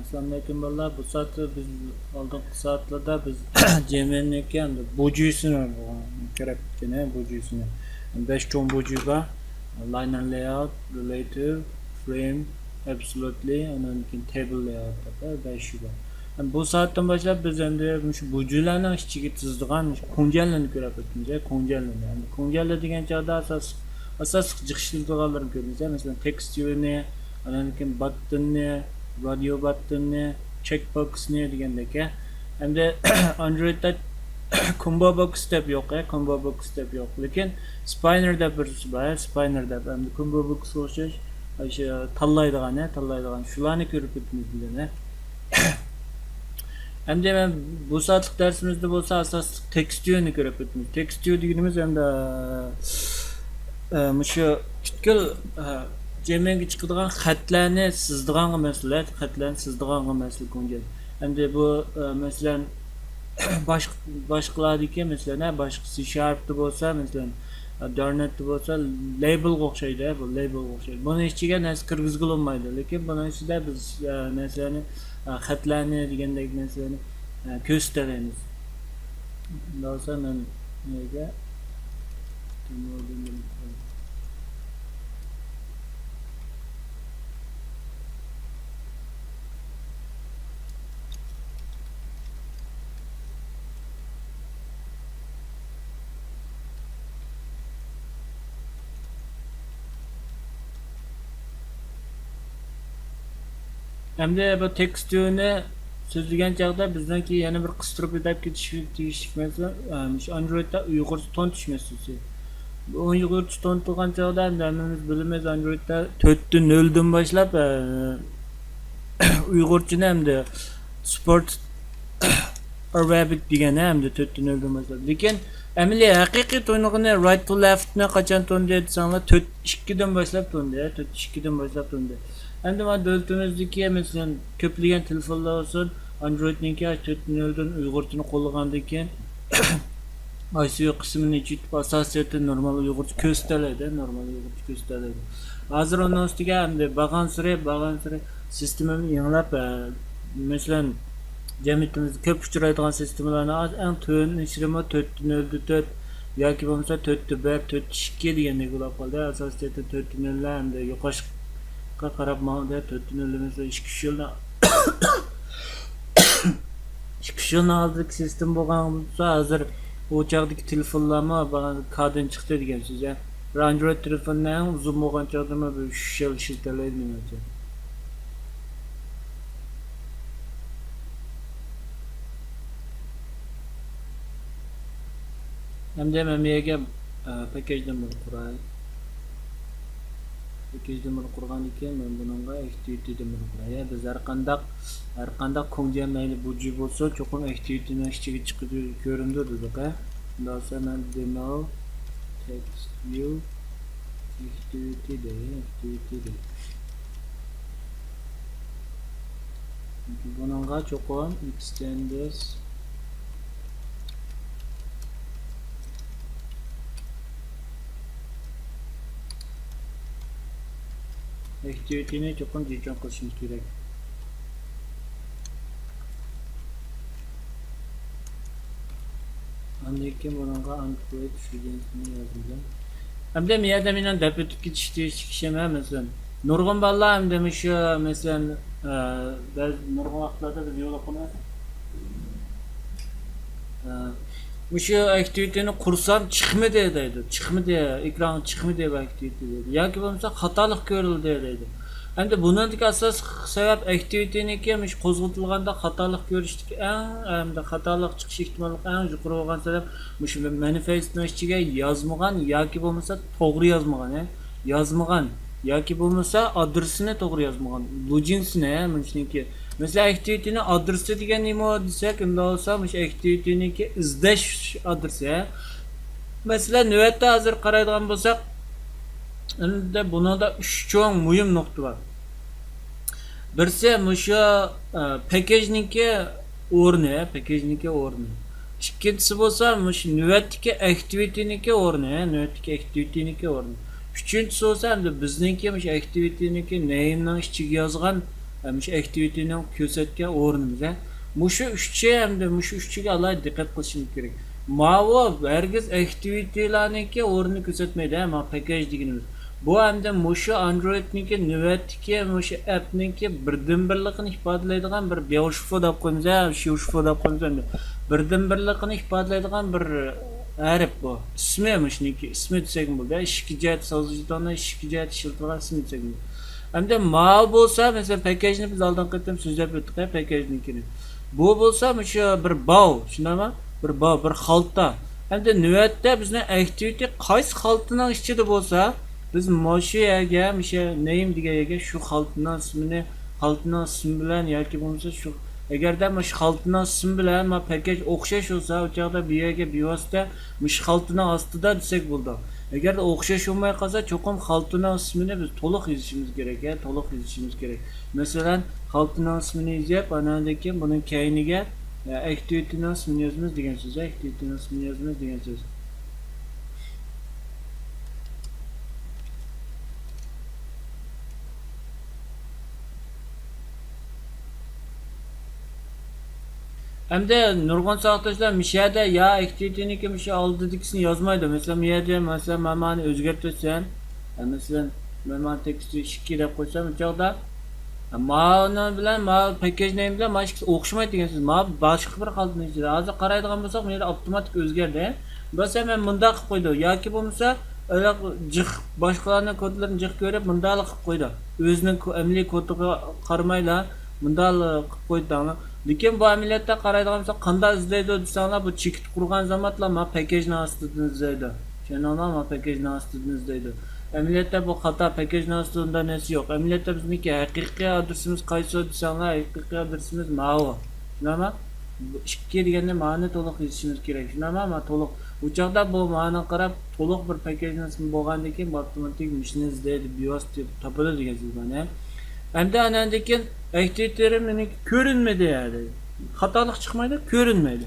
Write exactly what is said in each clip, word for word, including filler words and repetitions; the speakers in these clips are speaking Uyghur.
ئەسسالامۇئەلەيكۇم بالىلار. بۇ سائەتتە بىز، ئالدىنقى سائەتلەردە بىز جېمىنىڭكى ئەمدى بۇجيۇسىنى كۆرۈپ ئۆتكەن، ھە، بۇجيۇسىنى. بەش چوڭ بۇجيۇ بار. Line and layout, relative, frame, absolutely، ئاندىن كېيىن table layout دەپ بەش بار. ھەم بۇ سائەتتىن باشلاپ بىز ئەمدى مۇشۇ بۇجيۇلارنىڭ ئىچىگە تىزىدىغان مۇشۇ كۇڭجيەنلىنى كۆرۈپ ئۆتىمىز، ھە، كۇڭجيەنلىنى. ئەمدى كۇڭجيەنلى دېگەن چاغدا ئاساسلىق، ئاساسلىق جىق ئىشلىتىدىغانلىرىنى كۆرىمىز، ھە، مەسىلەن، تېكىست ۋيۇنى، ئاندىن كېيىن باتتىننى، رادىيو باتتىننى، چېك بوكسنى دېگەندەك، ھە. ئەمدى ئاندرويدتا كومبو بوكس دەپ يوق، ھە، كومبو بوكس دەپ يوق. لېكىن سپاينېر دەپ بىرسى بار، ھە، سپاينېر دەپ. ئەمدى كومبو بوكسقا ئوخشاش، ئاشۇ تاللايدىغان، ھە، تاللايدىغان. شۇلارنى كۆرۈپ ئۆتىمىز بۈگۈن، ھە. ئەمدى مەن بۇ سائەتلىك دەرسىمىزدە بولسا ئاساسلىق تېكىست ۋيۇنى كۆرۈپ ئۆتىمىز. تېكىست ۋيۇ دېگىنىمىز ئەمدى، ئە، مۇشۇ پۈتكۈل، ئە، جېمىنغا چىقىدىغان خەتلەرنى سىزىدىغانغا مەسىلەن، خەتلەرنى سىزىدىغانغا مەسىلەن كۇڭجيەن. ئەمدى بۇ، ئە، مەسىلەن، باشقا، باشقىلاردىكى مەسىلەن، ھە، باشقا سى شارپتا بولسا، مەسىلەن، ئە، دارنېتتا بولسا، لەيبىلغا ئوخشايدۇ، ھە، بۇ لەيبىلغا ئوخشايدۇ. بۇنىڭ ئىچىگە نەرسە كىرگۈزگىلى بولمايدۇ. لېكىن بۇنىڭ ئىچىدە بىز، ئە، نەرسىلەرنى، ئە، خەتلەرنى دېگەندەك نەرسىلەرنى، ئە، كۆرسىتەلەيمىز. ئۇنداق بولسا مەن نېمىگە؟ ئەمدى بۇ تېكىست ۋيۇنى سۆزلىگەن چاغدا بىزنىڭكى يەنە بىر قىستۇرۇپ ئۆتۈپ كېتىش تېگىشلىك مەسىلە، ئە، مۇشۇ ئاندرويدتا ئۇيغۇرچە تونۇتۇش مەسىلىسى. بۇ ئۇيغۇرچە تونۇتۇلغان چاغدا ئەمدى ھەممىمىز بىلىمىز، ئاندرويدتا تۆتتە نۆلدىن باشلاپ، ئە، ئۇيغۇرچىنى ئەمدى سپورت ئارابىك دېگەن ئەمدى تۆتتە نۆلدىن باشلاپ. لېكىن ئەمەلىي ھەقىقىي تونۇغىنى رايت تو لېفتنى قاچان تونۇدى دېسەڭلار، تۆت ئىككىدىن باشلاپ تونۇدى، تۆت ئىككىدىن باشلاپ تونۇدى. ئەمدى مانا دۆلىتىمىزدىكى، مەسىلەن، كۆپلىگەن تېلېفونلار بولسۇن، ئاندرويدنىڭكى تۆت نۆلدىن ئۇيغۇرچىنى قوللىغاندىن كېيىن، ئايسىيۇ قىسمىنى ئېچىۋېتىپ، ئاساسىيەتتە نورمال ئۇيغۇرچە كۆرسىتەلەيدۇ، نورمال ئۇيغۇرچە كۆرسىتەلەيدۇ. ھازىر ئۇنىڭ ئۈستىگە ئەمدى بارغانسېرى، بارغانسېرى سىستېمىمۇ يېڭىلاپ، ئە، مەسىلەن، جەمئىيىتىمىزدە كۆپ ئۇچرايدىغان سىستېمىلارنىڭ ئەڭ تۆۋەن ئېشىرىمۇ تۆتتە نۆلدە تۆت ياكى بولمىسا تۆتتە بىر، تۆتتە ئىككى دېگەندەك بولۇپ قالدى. ئاساسىيەتتە تۆتتە نۆللەر ئەمدى يوقاشقا قاراپ ماڭدى. تۆتتە نۆللەر مەسىلەن ئىككى، ئۈچ يىلدا ئىككى، ئۈچ يىلنىڭ ئالدىدىكى سىستېما بولغان بولسا، ھازىر ئۇ چاغدىكى تېلېفونلارمۇ كادىن چىقتى دېگەن سۆز، ھە. بىر ئاندرويد تېلېفوننى ئەڭ ئۇزۇن بولغان چاغدىمۇ بىر ئۈچ يىل ئىشلىتەلەيدۇ، مېنىڭچە. ئەمدى مەن بۇ يەرگە، ئە، پەكەجدىن بىر قۇراي. پەكەجدىن بىر قۇرغاندىن كېيىن، مەن بۇنىڭغا ئەكتىۋىتىدىن بىر قۇراي. يا، بىز ھەرقانداق، ھەرقانداق كۇڭجيەن مەيلى بۇجى بولسا، چوقۇم ئەكتىۋىتىنىڭ ئىچىگە چىقىدۇ، كۆرۈنىدۇ دېدۇق، ھە. شۇنداق بولسا، مەن دېمو تېكىست ۋيۇ ئەكتىۋىتى دەي، ئەكتىۋىتى دەي. بۇنىڭغا چوقۇم ئېكستېندېرس ئەكتىۋىتىنى چوقۇم جىچوڭ قىلىشىمىز كېرەك. ئاندىن كېيىن بۇنىڭغا ئاندرويد چۈشۈرگەنسىنى يازىمىز. ئەمدى مۇ يەردە مېنىڭ دەپ ئۆتۈپ كېتىش تېگىشلىك ئىشىم، ھە، مەسىلەن، نۇرغۇن بالىلار ئەمدى مۇشۇ، مەسىلەن، ئە، بەزى نۇرغۇن ۋاقىتلاردا بىز يولۇقىمىز. ئە، مۇشۇ ئەكتىۋىتىنى قۇرسام چىقمىدى دەيدۇ. چىقمىدى، ئېكرانغا چىقمىدى بۇ ئەكتىۋىتى دەيدۇ. ياكى بولمىسا خاتالىق كۆرۈلدى دەيدۇ. ئەمدى بۇنىڭدىكى ئاساسلىق سەۋەب ئەكتىۋىتىنىڭكى مۇشۇ قوزغىتىلغاندا خاتالىق كۆرۈشتىكى ئەڭ، ئەمدى خاتالىق چىقىش ئېھتىماللىقى ئەڭ يۇقىرى بولغان سەۋەب مۇشۇ مانىفېستنىڭ ئىچىگە يازمىغان ياكى بولمىسا توغرا يازمىغان، ھە؟ يازمىغان ياكى بولمىسا ئادرېسىنى توغرا يازمىغان، لوگىنسىنى، ھە، مۇشۇنىڭكى. مەسىلەن، ئەكتىۋىتىنىڭ ئادرېسى دېگەن نېمە دېسەك، ئۇنداق بولسا مۇشۇ ئەكتىۋىتىنىڭكى ئىزدەش ئادرېسى، ھە. مەسىلەن، نۆۋەتتە ھازىر قارايدىغان بولساق، ئەمدى بۇنىڭدا ئۈچ چوڭ مۇھىم نۇقتا بار. بىرسى مۇشۇ، ئە، پەكەجنىڭكى ئورنى، پەكەجنىڭكى ئورنى. ئىككىنچىسى بولسا مۇشۇ نۆۋەتتىكى ئەكتىۋىتىنىڭكى ئورنى، نۆۋەتتىكى ئەكتىۋىتىنىڭكى ئورنى. ئۈچىنچىسى بولسا ئەمدى بىزنىڭكى مۇشۇ ئەكتىۋىتىنىڭكى نېيمنىڭ ئىچىگە يازغان مۇشۇ ئەكتىۋىتىنىڭ كۆرسەتكەن ئورنىمىز. مۇشۇ ئۈچى ھەمدە مۇشۇ ئۈچىگە ئالاھىدە دىققەت قىلىشىمىز كېرەك. ماۋۇ ھەرگىز ئەكتىۋىتىلارنىڭكى ئورنىنى كۆرسەتمەيدۇ، ھە، مانا پەكەج دېگىنىمىز. بۇ ھەمدە مۇشۇ ئاندرويدنىڭكى نۆۋەتتىكى مۇشۇ ئەپنىڭكى بىردىنبىرلىقىنى ئىپادىلەيدىغان بىر بياۋشفو دەپ قويىمىز، ھە، شيۇشفو دەپ قويىمىز ئەمدى. بىردىنبىرلىقىنى ئىپادىلەيدىغان بىر ھەرپ بۇ. ئىسمى مۇشۇنىڭكى، ئىسمى دېسەكمۇ بولىدۇ. ئىچكى جەھەتتە سازىلىۋاتقان، ئىچكى جەھەتتە ئىشلىتىلغان ئىسمى دېسەكمۇ بولىدۇ. ئەمدى ماۋۇ بولسا، مەسىلەن، پەكەجنى بىز ئالدىنقى قېتىم سۆزلەپ ئۆتتۇق، ھە، پەكەجنىڭكىنى. بۇ بولسا مۇشۇ بىر باۋ، شۇنداقمۇ؟ بىر باۋ، بىر خالتا. ئەمدى نۆۋەتتە بىزنىڭ ئەكتىۋىتى قايسى خالتىنىڭ ئىچىدە بولسا، بىز مۇشۇ يەرگە، مۇشۇ نەيم دېگەن يەرگە شۇ خالتىنىڭ ئىسمىنى، خالتىنىڭ ئىسمى بىلەن ياكى بولمىسا شۇ، ئەگەردە مۇشۇ خالتىنىڭ ئىسمى بىلەن ما پەكەج ئوخشاش بولسا، ئۇ چاغدا بۇ يەرگە بىۋاسىتە مۇشۇ خالتىنىڭ ئاستىدا دېسەك بولىدۇ. ئەگەردە ئوخشاش بولماي قالسا، چوقۇم خالتىنىڭ ئىسمىنى بىز تولۇق يېزىشىمىز كېرەك، ھە، تولۇق يېزىشىمىز كېرەك. مەسىلەن، خالتىنىڭ ئىسمىنى يېزىپ، ئاناندىن كېيىن بۇنىڭ كەينىگە، ئە، ئەكتىۋىتىنىڭ ئىسمىنى يازىمىز دېگەن سۆز، ئەكتىۋىتىنىڭ ئىسمىنى يازىمىز دېگەن سۆز. ئەمدى نۇرغۇن ساۋاقداشلار مۇشۇ يەردە يا ئەكتىۋىتىنىڭكى مۇشۇ ئالدىدىكىسىنى يازمايدۇ. مەسىلەن، بۇ يەردە، مەسىلەن، مەن مانا ئۆزگەرتىۋەتسەم، مەسىلەن، مەن مانا تېكىستى ئىككى دەپ قويسام، بۇ چاغدا ماۋۇنىڭ بىلەن، ماۋۇ پەككەج نەيم بىلەن مانا ئىككىسى ئوخشىمايدۇ دېگەن سۆز. ماۋۇ باشقا بىر خالتىنىڭ ئىچىدە. ھازىر قارايدىغان بولساق، بۇ يەردە ئاپتوماتىك ئۆزگەردى. بولسا مەن مۇنداق قىلىپ قويدۇم. ياكى بولمىسا، ئانداق جىق، باشقىلارنىڭ كودلىرىنى جىق كۆرۈپ، مۇنداقلا قىلىپ قويدى. ئۆزىنىڭ كو-، ئەمەلىي كودىغا قارىمايلا، مۇنداقلا قىلىپ قويدى دەڭلار. لېكىن بۇ ئەمەلىيەتتە قارايدىغان بولساق، قانداق ئىزدەيدۇ دېسەڭلار، بۇ چېكىت قۇرغان زامانلا ما پەككەجنىڭ ئاستىدىن ئىزدەيدۇ. چۈشەندىڭلارمۇ؟ ما پەككەجنىڭ ئاستىدىن ئىزدەيدۇ. ئەمەلىيەتتە بۇ خاتا، پەككەجنىڭ ئاستىدا ئۇنداق نەرسە يوق. ئەمەلىيەتتە بىزنىڭكى ھەقىقىي ئادرېسىمىز قايسى دېسەڭلار، ھەقىقىي ئادرېسىمىز ماۋۇ. شۇنداقمۇ؟ بۇ ئىككى دېگەننى مانى تولۇق يېزىشىمىز كېرەك. شۇنداقمۇ؟ ما تولۇق. ئۇ چاغدا بۇ مانىغا قاراپ، تولۇق بىر پەككەجنىڭ ئىسمى بولغاندىن كېيىن، بۇ ئاپتوماتىك مۇشۇنى ئىزدەيدۇ، بىۋاسىتە تاپىدۇ دېگەن سۆز مانا. ئەمدى ئاناندىن كېيىن ئەكتىۋىتىلىرىم مېنىڭكى كۆرۈنمىدى، يەنى خاتالىق چىقمايدۇ، كۆرۈنمەيدۇ.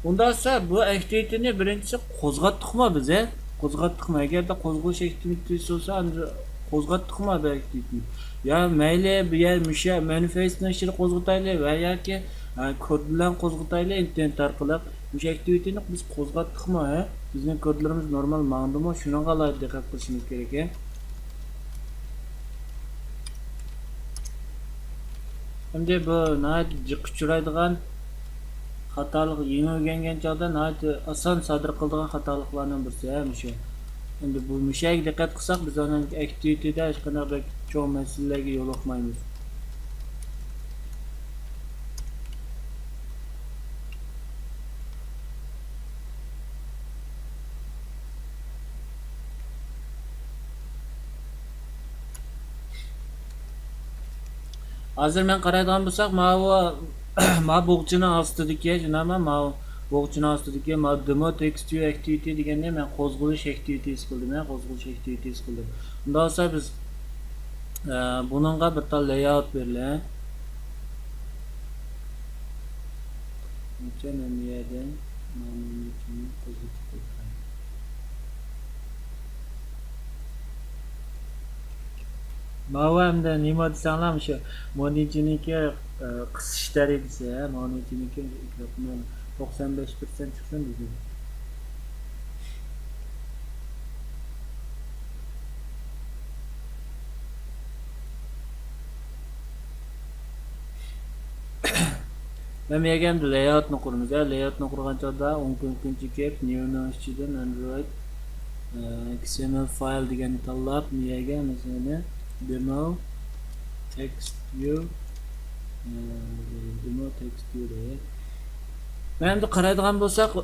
ئۇنداق بولسا بۇ ئەكتىۋىتىنى بىرىنچىسى قوزغاتتۇقمۇ بىز، ھە؟ قوزغاتتۇقمۇ؟ ئەگەردە قوزغىلىش ئەكتىۋىتىسى بولسا، ئەمدى قوزغاتتۇقمۇ بۇ ئەكتىۋىتىنى؟ يا مەيلى بۇ يەر مۇشۇ مانىفېستنىڭ ئىچىدە قوزغىتايلى ۋە ياكى، ھە، كود بىلەن قوزغىتايلى ئىنتېرنېت ئارقىلىق. مۇشۇ ئەكتىۋىتىنى بىز قوزغاتتۇقمۇ، ھە؟ بىزنىڭ كودلىرىمىز نورمال ماڭدىمۇ؟ شۇنىڭغا ئالاھىدە دىققەت قىلىشىمىز كېرەك، ھە؟ ئەمدى بۇ ناھايىتى جىق ئۇچرايدىغان خاتالىق، يېڭى ئۆگەنگەن چاغدا ناھايىتى ئاسان سادىر قىلىدىغان خاتالىقلارنىڭ بىرسى، ھە، مۇشۇ. ئەمدى بۇ مۇشۇ يەرگە دىققەت قىلساق، بىز ئاندىن ئەكتىۋىتىدە ھېچقانداق بەك چوڭ مەسىلىلەرگە يولۇقمايمىز. ھازىر مەن قارايدىغان بولساق، ماۋۇ، ماۋۇ بوغچىنىڭ ئاستىدىكى، شۇنداقمۇ؟ ماۋۇ بوغچىنىڭ ئاستىدىكى ماۋۇ دېمو تېكىست ۋىيۇ ئەكتىۋىتى دېگەننى مەن قوزغىلىش ئەكتىۋىتىسى قىلدىم، ھە، قوزغىلىش ئەكتىۋىتىسى قىلدىم. ئۇنداق بولسا بىز، ئە، بۇنىڭغا بىر تال لەيئاۋۇت بېرىلە. مەن بۇ يەردىن ماۋۇنى قوزغىتىپ قوياي. ماۋۇ ئەمدى نېمە دېسەڭلار، مۇشۇ مونىجىنىڭكى، ئە، قىسىش دەرىجىسى، ھە، مونىجىنىڭكى توقسان بەش پىرسەنت چىقسۇن دېدى. مەن بۇ يەرگە ئەمدى لەيئاۋۇتنى قۇرىمىز. ھە، لەيئاۋۇتنى قۇرغان چاغدا ئوڭ كۇنۇپكىنى چېكىپ، نيۇنىڭ ئىچىدىن ئاندرويد، ئە، ئېكسىئېمئېل فايل دېگەننى تاللاپ، بۇ يەرگە مەسىلەن، دېمو تېكىست ۋىيۇ، ئە، دېمو تېكىست ۋىيۇ دەيلى. مەن ئەمدى قارايدىغان بولساق، ئە،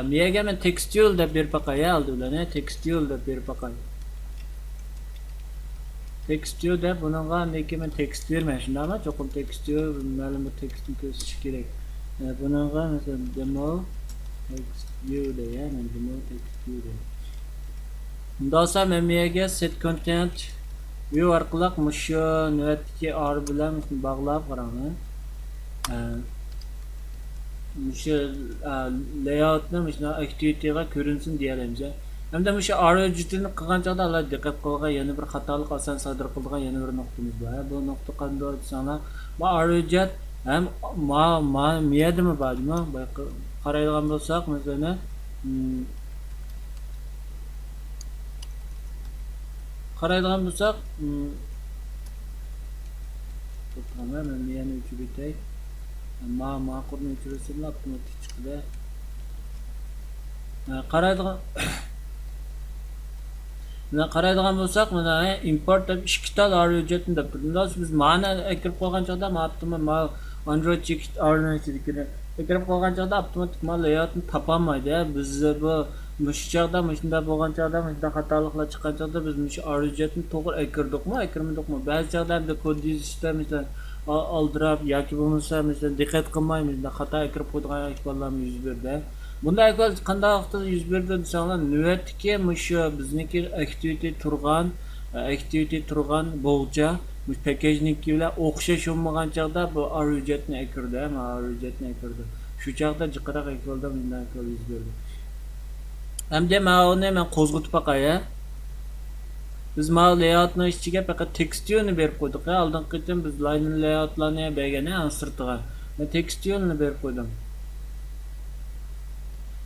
بۇ يەرگە مەن تېكىست ۋىيۇ دەپ بېرىپ باقاي، ھە، ئالدى بىلەن، ھە، تېكىست ۋىيۇ دەپ بېرىپ باقاي. تېكىست ۋىيۇ دەپ بۇنىڭغا، ئاندىن كېيىن مەن تېكىست بېرىمەن، شۇنداقمۇ؟ چوقۇم تېكىست ۋىيۇ مەلۇم بىر تېكىستنى كۆرسىتىش كېرەك. ئە، بۇنىڭغا مەسىلەن، دېمو تېكىست ۋىيۇ دەي، ھە، مەن دېمو تېكىست ۋىيۇ دەي. ئۇنداق بولسا مەن بۇ يەرگە سېت كونتېنت ۋىيۇ ئارقىلىق مۇشۇ نۆۋەتتىكى ئار بىلەن باغلاپ قاراڭ. ئە، مۇشۇ، ئە، لەيئاۋۇتنى مۇشۇنداق ئەكتىۋىتىغا كۆرۈنسۇن دېيەلەيمىز. ھەمدە مۇشۇ ئار ھۆججىتىنى قىلغان چاغدا ئالاھىدە دىققەت قىلغان يەنە بىر خاتالىق، ئاسان سادىر قىلىدىغان يەنە بىر نۇقتىمىز بار. بۇ نۇقتا قاندۇر دېسەڭلار، ما ئار ھۆججەت ھەم ما، ما، مىيەدىمۇ بار جۇمۇ. بايقى-، قارايدىغان بولساق، مەسىلەن، مم، قارايدىغان بولساق، مم، توختاڭلار، مەن مىيەنى ئۆچۈرۈۋېتەي. ما، ماقۇرنى ئۆچۈرۈۋەتسەملا ئاپتوماتىك چىقىدۇ. ھە، قارايدىغان، مانا قارايدىغان بولساق، مانا، ھە، ئىمپورت دەپ ئىككى تال ئار ھۆججەتنى دەپ تۇرىدۇ. بىز مانى ئەكىرىپ قويغان چاغدا، ما ئاپتومات، ما ئاندرويد چېكىت ئار ئەكىرىپ قويغان چاغدا ئاپتوماتىك ما لېيئاۋۇتنى تاپالمايدۇ. ھە، بىز بۇ مۇشۇ چاغدا، مۇشۇنداق بولغان چاغدا، مۇشۇنداق خاتالىقلار چىققان چاغدا بىز مۇشۇ ئار ھۆججەتنى توغرا ئەكىردۇقمۇ، ئەكىرمىدۇقمۇ؟ بەزى چاغدا ئەمدى كود يېزىشتا، مەسىلەن، ئا-، ئالدىراپ ياكى بولمىسا، مەسىلەن، دىققەت قىلماي، مۇشۇنداق خاتا ئەكىرىپ قويىدىغان ئەھۋاللارمۇ يۈز بېرىدۇ. بۇنداق ئەھۋال قانداق ۋاقىتتا يۈز بېرىدۇ دېسەڭلار، نۆۋەتتىكى مۇشۇ بىزنىڭكى ئەكتىۋىتى تۇرغان، ئەكتىۋىتى تۇرغان بوغچا، مۇشۇ پەكەجنىڭكى بىلەن ئوخشاش بولمىغان چاغدا بۇ ئار ھۆججەتنى ئەكىرىدۇ، ھە، ما ئار ھۆججەتنى ئەكىرىدۇ. شۇ چاغدا جىقراق ئەھۋالدا مۇنداق ئەھۋال يۈز بېرىدۇ. ئەمدى ماۋۇنى مەن قوزغىتىپ باقاي، ھە. بىز ماۋۇ لېيئاۋۇتنىڭ ئىچىگە پەقەت تېكىست ۋىيۇنى بېرىپ قويدۇق، ھە. ئالدىنقى قېتىم بىز لاينېر لېيئاۋۇتلارنى بەرگەن، ھە، سىرتىغا. مەن تېكىست ۋىيۇنى بېرىپ قويدۇم.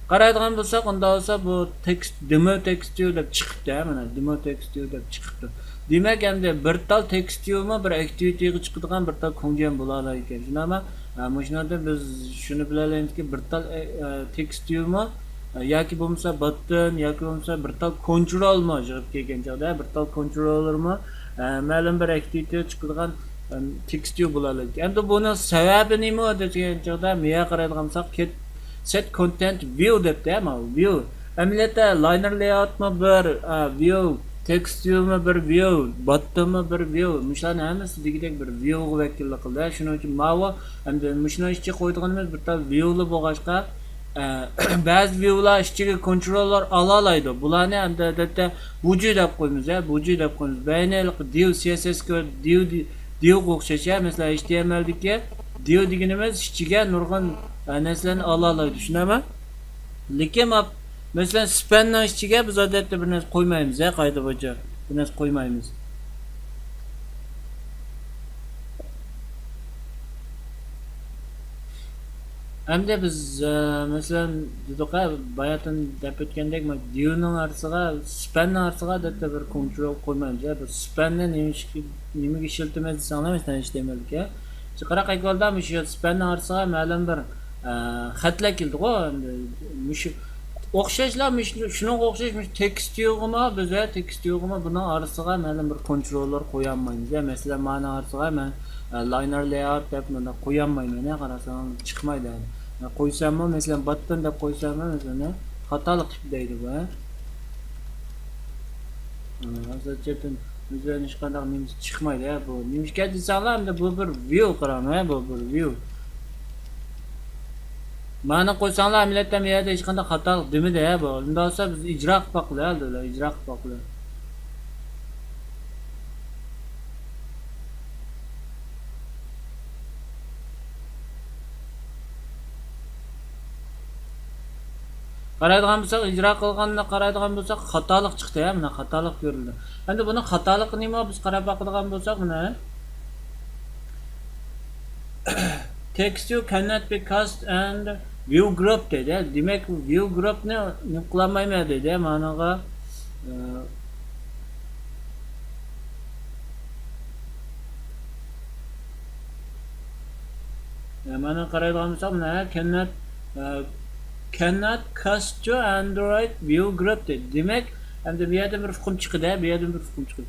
قارايدىغان بولساق، ئۇنداق بولسا بۇ تېكىست، دېمو تېكىست ۋىيۇ دەپ چىقىپتۇ، ھە، مانا، دېمو تېكىست ۋىيۇ دەپ چىقىپتۇ. دېمەك، ئەمدى بىر تال تېكىست ۋىيۇمۇ بىر ئەكتىۋىتىغا چىقىدىغان بىر تال كۇڭجيەن بولالايدىكەن، شۇنداقمۇ؟ ھە، مۇشۇنىڭدىن بىز شۇنى بىلەلەيمىزكى، بىر تال، ئە، ئە، تېكىست ۋىيۇمۇ، ئە، ياكى بولمىسا باتتون، ياكى بولمىسا بىر تال كونترولمۇ يىغىپ كەلگەن چاغدا، بىر تال كونتروللېرمۇ، ئە، مەلۇم بىر ئەكتىۋىتىغا چىقىدىغان، ئەم، تېكىست ۋىيۇ بولالايدىكەن. ئەمدى بۇنىڭ سەۋەبى نېمە دېگەن چاغدا، مۇيەرگە قارايدىغان بولساق، كېت-، سېت كونتېنت ۋىيۇ دەپتۇ، ھە، ماۋۇ ۋىيۇ. ئەمەلىيەتتە لاينېر لېيئاۋۇتمۇ بىر، ئا، ۋىيۇ، تېكىست ۋىيۇمۇ بىر ۋىيۇ، باتتونمۇ بىر ۋىيۇ. مۇشۇلارنىڭ ھەممىسى دېگۈدەك بىر ۋىيۇغا ۋەكىللىك قىلىدۇ. شۇنىڭ ئۈچۈن ماۋۇ، ئەمدى مۇشۇنىڭ ئىچىگە قويىدىغىنىمىز بىر تال ۋىيۇلا بولغاچقا، ئە، بەزى ۋىيۇلار ئىچىگە كونتروللار ئالالايدۇ. بۇلارنى ئەمدى ئادەتتە بۇجى دەپ قويىمىز، ھە، بۇجى دەپ قويىمىز. بەينى ھېلىقى دىۋ، سى ئېس ئېس كود، دىۋ، دىۋغا ئوخشاش، ھە، مەسىلەن، ئېچ تى ئېم ئېلدىكى دىۋ دېگىنىمىز ئىچىگە نۇرغۇن، ئە، نەرسىلەرنى ئالالايدۇ، شۇنداقمۇ؟ لېكىن، مەسىلەن، سپەننىڭ ئىچىگە بىز ئادەتتە بىر نەرسە قويمايمىز، ھە، قائىدە بويىچە بىر نەرسە قويمايمىز. ئەمدى بىز، ئە، مەسىلەن، دېدۇق، ھە، باياتىن دەپ ئۆتكەندەك، ما دىۋنىڭ ئارىسىغا، سپەننىڭ ئارىسىغا ئادەتتە بىر كونترول قويمايمىز، ھە، بىر سپەننى نېمە ئىشقا، نېمىگە ئىشلىتىمىز دېسەڭلار، مەسىلەن، ئىشلىتىمىزكى، جىقراق ئەھۋالدا مۇشۇ سپەننىڭ ئارىسىغا مەلۇم بىر، ئە، خەتلەر كېلىدىغۇ، ئەمدى مۇشۇ ئوخشاشلا، مۇشۇ، شۇنىڭغا ئوخشاش مۇشۇ تېكىست ۋىيۇغىمۇ، بىز ۋە تېكىست ۋىيۇغىمۇ بۇنىڭ ئارىسىغا مەلۇم بىر كونتروللار قويالمايمىز. يا، مەسىلەن، مانىڭ ئارىسىغا مەن، ئە، لاينېر لېيئاۋۇت دەپ مۇنداق قويالمايمەن. يا، قارىساڭ چىقمايدۇ. يا، قويساممۇ، مەسىلەن، باتتون دەپ قويساممۇ، مەسىلەن، خاتالىق چىقىپ دەيدۇ بۇ، ھە؟ ئە، ھازىر چەتتىن ئۆزلەرنىڭ ھېچقانداق نېمىسى چىقمايدۇ، ھە، بۇ. نېمىشقا دېسەڭلار، ئەمدى بۇ بىر ۋىيۇ، قاراڭ، ھە، بۇ بىر ۋىيۇ. مانا قويساڭلار، ئەمەلىيەتتە بۇ يەردە ھېچقانداق خاتالىق دېمىدى، ھە، بۇ. ئۇنداق بولسا بىز ئىجرا قىلىپ باققىلى، ھە، ئىجرا قىلىپ باققىلى. قارايدىغان بولساق، ئىجرا قىلغاندا قارايدىغان بولساق، خاتالىق چىقتى، ھە، مانا خاتالىق كۆرۈلدى. ئەمدى بۇنىڭ خاتالىقى نېمە؟ بىز قاراپ باقىدىغان بولساق، مانا، text view cannot be cast and view group دەيدۇ. دېمەك، view group نى نېمە قىلالمايمەن دەيدۇ، مانىغا. ئە، مانا قارايدىغان بولساق، مانا cannot، ئە، cannot cast to Android view group دەيدۇ. دېمەك، ئەمدى بۇ يەردىن بىر ئۇقۇم چىقىدۇ، بۇ يەردىن بىر ئۇقۇم چىقىدۇ.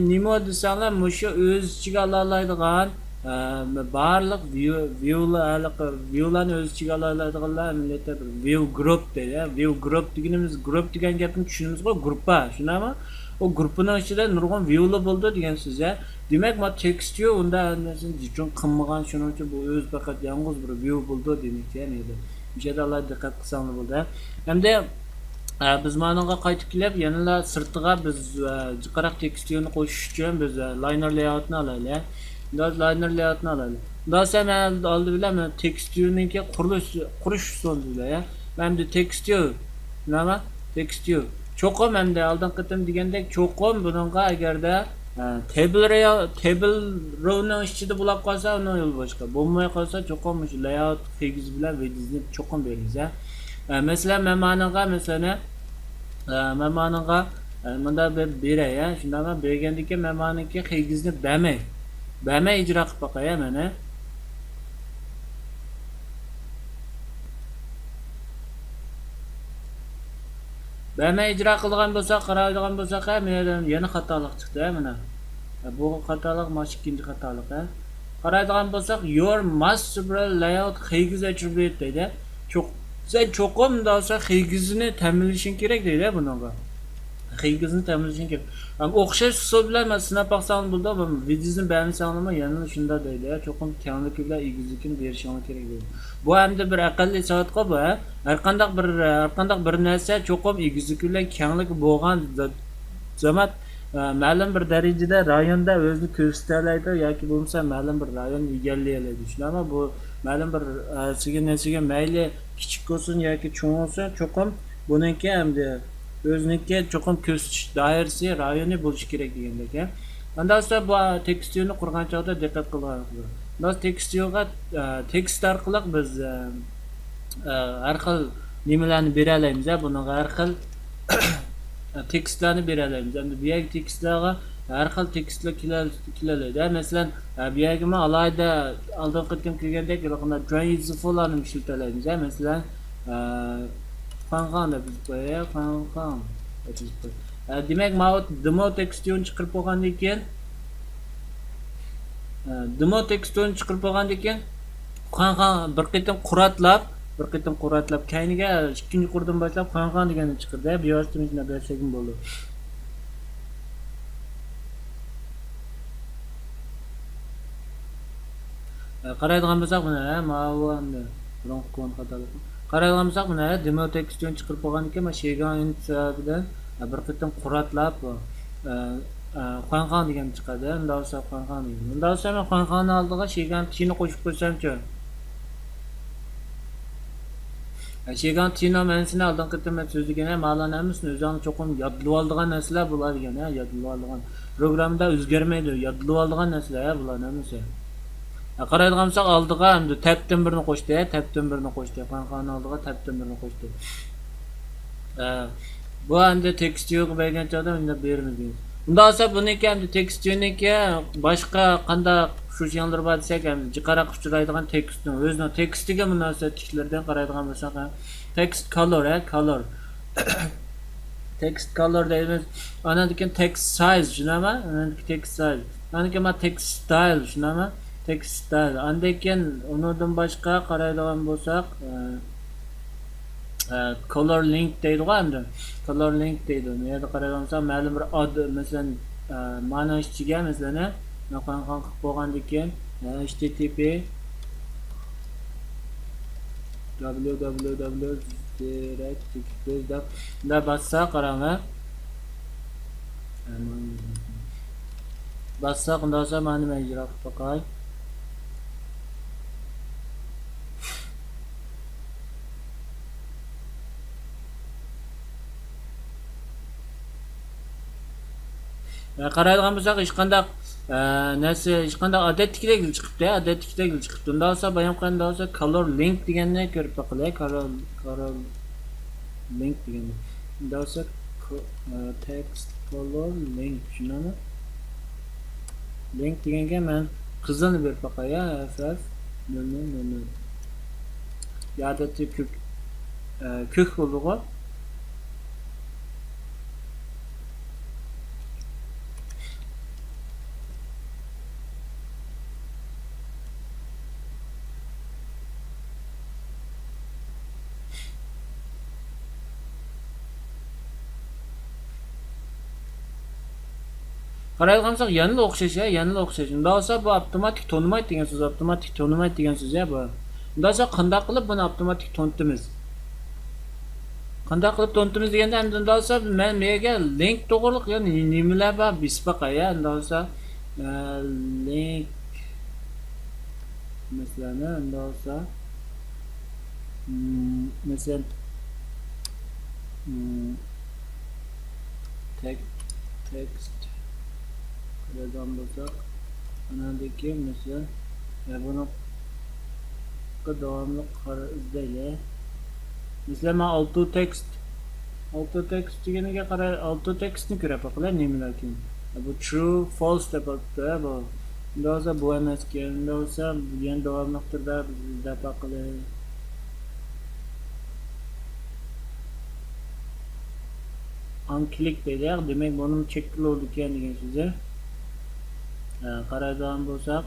نېمە دېسەڭلار، مۇشۇ ئۆز ئىچىگە ئالالايدىغان، ئە، بارلىق view، view لار، ھېلىقى view لارنى ئۆز ئىچىگە ئالالايدىغانلار ئەمەلىيەتتە بىر view group دەيدۇ. View group دېگىنىمىز، group دېگەن گەپنى چۈشىنىمىزغۇ، گۇرۇپپا، شۇنداقمۇ؟ ئۇ گۇرۇپپىنىڭ ئىچىدە نۇرغۇن view لار بولىدۇ دېگەن سۆز، ھە. دېمەك، ما تېكىست ۋىيۇ ئۇنداق ھەممىسىنى جىچۇڭ قىلمىغان، شۇنىڭ ئۈچۈن بۇ ئۆزى پەقەت يالغۇز بىر ۋىيۇ بولىدۇ دېمەكچى، يەنى. مۇشۇ يەردە ئالاھىدە دىققەت قىلساڭلار بولدى. ئەمدى، ئە، بىز مانىڭغا قايتىپ كېلىپ، يەنىلا سىرتىغا بىز، ئە، جىقراق تېكىست ۋىيۇنى قوشۇش ئۈچۈن بىز، ئە، لاينېر لېيئاۋۇتنى ئالايلى. ئەمدى ھازىر لاينېر لېيئاۋۇتنى ئالايلى. ئەمدى ھازىر مەن ئالدى بىلەن مانا تېكىست ۋىيۇنىڭكى قۇرۇلۇش، قۇرۇش ئۇسۇلىنى سۆزلەي، ھە. مەن ئەمدى تېكىست ۋىيۇ، نېمە؟ تېكىست ۋىيۇ. چوقۇم ئەمدى ئالدىنقى قېتىم دېگەندەك، چوقۇم بۇنىڭغا ئەگەردە، ئە، تېبىل رېئا-، تېبىل روۋنىڭ ئىچىدە بولاپ قالسا، ئۇنىڭ يولى باشقا. بولماي قالسا، چوقۇم مۇشۇ لەيئاۋۇت خىگىز بىلەن ۋىدىزنى چوقۇم بېرىمىز، ھە. ئە، مەسىلەن، مەن مانىڭغا، مەسىلەن، ئە، مەن مانىڭغا، ئە، مۇنداق بىر بېرەي، ھە. شۇنداقمۇ بەرگەندىن كېيىن مەن مانىڭكى خىگىزنى بەرمەي، بەرمەي ئىجرا قىلىپ باقاي، ھە، مەن، ھە. بەرمەي ئىجرا قىلىدىغان بولساق، قارايدىغان بولساق، ھە، مانا يەنە خاتالىق چىقتى، ھە، مانا. ھە، بۇ خاتالىق، مانا ئىككىنچى خاتالىق، ھە. قارايدىغان بولساق، your master layout خىگىز ئەترىبۇت دەيدۇ. چوق-، سەن چوقۇم مۇنداق بولسا خىگىزنى تەمىنلىشىڭ كېرەك دەيدۇ بۇنىڭغا. خىگىزنى تەمىنلىشىڭ كېرەك. ھەم ئوخشاش ئۇسۇل بىلەن مەن سىناپ باقساڭ بولىدۇ، بۇ ۋىدىزنى بەرمىسەڭلارمۇ يەنىلا شۇنداق دەيدۇ، ھە، چوقۇم كەڭلىكى بىلەن ئېگىزلىكىنى بېرىشىڭلار كېرەك دەيدۇ. بۇ ئەمدى بىر ئەقەللىي سائەتقۇ بۇ، ھە. ھەرقانداق بىر، ھەرقانداق بىر نەرسە چوقۇم ئېگىزلىكى بىلەن كەڭلىكى بولغان زا-، زامات، ئە، مەلۇم بىر دەرىجىدە رايوندا ئۆزىنى كۆرسىتەلەيدۇ ياكى بولمىسا مەلۇم بىر رايوننى ئىگىلىيەلەيدۇ. شۇنداقمۇ؟ بۇ مەلۇم بىر، ئە، سىگىل نەرسىگە مەيلى كىچىك بولسۇن ياكى چوڭ بولسۇن، چوقۇم بۇنىڭكى ئەمدى ئۆزىنىڭكى چوقۇم كۆرسىتىش دائىرىسى، رايونى بولۇشى كېرەك دېگەندەك، ھە. ئانداق بولسا بۇ تېكىست ۋيۇنى قۇرغان چاغدا دىققەت قىلغان. بۇ تېكىست ۋيۇغا، ئە، تېكىست ئارقىلىق بىز، ئە، ئە، ھەر خىل نېمىلەرنى بېرەلەيمىز، ھە، بۇنىڭغا ھەر خىل تېكىستلەرنى بېرەلەيمىز. ئەمدى بۇ يەرگە تېكىستلارغا ھەر خىل تېكىستلار كېلە-، كېلەلەيدۇ. مەسىلەن، بۇ يەرگىمۇ ئالاھىدە ئالدىنقى قېتىم كىرگەندەك ھېلىقىنداق جوين ئىزىفولارنى ئىشلىتەلەيمىز. مەسىلەن، خۇاڭخاڭ دەپ يېزىپ قوياي، خۇاڭخاڭ دەپ يېزىپ قوياي. دېمەك، ماۋۇ دېمو تېكىستىنى چىقىرىپ بولغاندىن كېيىن، دېمو تېكىستىنى چىقىرىپ بولغاندىن كېيىن، خۇاڭخاڭ بىر قېتىم قۇراتلاپ، بىر قېتىم قۇراتلاپ، كەينىگە ئىككىنچى قۇردىن باشلاپ خۇاڭخاڭ دېگەننى چىقىردى. بىۋاسىتە مۇشۇنداق بەرسەكمۇ بولىدۇ. قارايدىغان بولساق، مانا، ھە، ماۋۇ ئەمدى بۇرۇنقى كونا خاتالىق. قارايدىغان بولساق، مانا، ھە، دېمو تېكىستىنى چىقىرىپ بولغاندىن كېيىن، مانا، شىگاڭ ئىنت سەۋەبىدىن، ھە، بىر قېتىم قۇراتلاپ، ئە، ئە، خۇاڭخاڭ دېگەننى چىقاردى. ئۇنداق بولسا خۇاڭخاڭ دېگەن. ئۇنداق بولسا مەن خۇاڭخاڭنىڭ ئالدىغا شىگاڭ تىنى قوشۇپ قويسامچۇ؟ ئە، شىگاڭ تىنىڭ مەنىسىنى ئالدىنقى قېتىم مەن سۆزلىگەن، ھە، مالارنىڭ ھەممىسىنى ئۆزۈڭلار چوقۇم يادلىۋالىدىغان نەرسىلەر بۇلار دېگەن، ھە، يادلىۋالىدىغان. پروگراممىدا ئۆزگەرمەيدۇ، يادلىۋالىدىغان نەرسىلەر، ھە، بۇلارنىڭ ھەممىسى. ھە، قارايدىغان بولساق ئالدىغا ئەمدى تەپتىن بىرنى قوشتى، ھە، تەپتىن بىرنى قوشتى. خۇاڭخاڭنىڭ ئالدىغا تەپتىن بىرنى قوشتى. ئە، بۇ ئەمدى تېكىست ۋيۇغا بەرگەن چاغدا مۇنداق بېرىمىز دېگەن. ئۇنداق بولسا بۇنىڭكى ئەمدى تېكىست ۋيۇنىڭكى باشقا قانداق ئوخشىشىڭلىرى بار دېسەك، ئەمدى جىقراق ئۇچرايدىغان تېكىستنىڭ ئۆزىنىڭ تېكىستىگە مۇناسىۋەتلىكلىرىدىن قارايدىغان بولساق، تېكىست كالور، ھە، كالور. تېكىست كالور دەيمىز. ئاندىن كېيىن تېكىست سايز، شۇنداقمۇ؟ ئاندىن كېيىن تېكىست سايز. ئاندىن كېيىن مانا تېكىست ستايل، شۇنداقمۇ؟ تېكىست ستايل. ئاندىن كېيىن ئۇنىڭدىن باشقا قارايدىغان بولساق، ئە، ئە، كالور لىنك دەيدىغۇ ئەمدى. كالور لىنك دەيدۇ. بۇ يەردە قارايدىغان بولساق، مەلۇم بىر ئاد، مەسىلەن، ئە، مانىڭ ئىچىگە، مەسىلەن، ئە، مانا قانداق قىلىپ بولغاندىن كېيىن، ئە، ھېچ تى تى پى، دابليۇ دابليۇ دابليۇ دىرېكت تېكىست دەپ، مۇنداق باسسا قاراڭلار. ئە، مانا باسساق، ئۇنداق بولسا مانا مەن ئىجرا قىلىپ باقاي. ئە، قارايدىغان بولساق، ھېچقانداق، ئە، نەرسە، ھېچقانداق ئادەتتىكىدەك چىقىپتۇ، ئادەتتىكىدەك چىقىپتۇ. ئۇنداق بولسا، بايام قانداق بولسا، كالور لىنك دېگەننى كۆرۈپ باقىلى. كالور، كالور لىنك دېگەننى. ئۇنداق بولسا، كو-، ئە، تېكىست كالور لىنك، شۇنداقمۇ؟ لىنك دېگەنگە مەن قىزىلنى بېرىپ باقاي، ھە، ئەف ئەف نۆل نۆل نۆل نۆل. يا ئادەتتە كۆك، ئە، كۆك بولىدىغۇ. قارايدىغان بولساق، يەنىلا ئوخشاش، ھە، يەنىلا ئوخشاش. ئۇنداق بولسا، بۇ ئاپتوماتىك تونىمايدۇ دېگەن سۆز، ئاپتوماتىك تونىمايدۇ دېگەن سۆز، ھە، بۇ. ئۇنداق بولسا، قانداق قىلىپ بۇنى ئاپتوماتىك تونۇتىمىز؟ قانداق قىلىپ تونۇتىمىز دېگەندە، ئەمدى ئۇنداق بولسا، مەن بۇ يەرگە لىنك توغرىلىق يەنە نېمىلەر بار، بېسىپ باقاي، ھە، ئۇنداق بولسا، ئە، لىنك، مەسىلەن، ھە، ئۇنداق بولسا، مم، مەسىلەن، مم، تەك-، تېكىست قىلىدىغان بولساق، ئاناندىن كېيىن مەسىلەن، يا بۇنىڭغا داۋاملىق قارا ئىزدەيلى. مەسىلەن، مانا ئاۋتو تېكىست. ئاۋتو تېكىست دېگىنىگە قاراي، ئاۋتو تېكىستنى كۆرۈپ باقىلى، نېمىلەركىن. بۇ ترۇ، فالس دەپ ئاتىدۇ، بۇ. ئۇنداق بولسا بۇ ئەمەسكەن. ئۇنداق بولسا يەنە داۋاملىق تۈردە بىز ئىزدەپ باقىلى. ئانكلىك دەيدۇ، دېمەك بۇنىمۇ چەككىلى بولىدىكەن دېگەن سۆزى. ئە، قارايدىغان بولساق،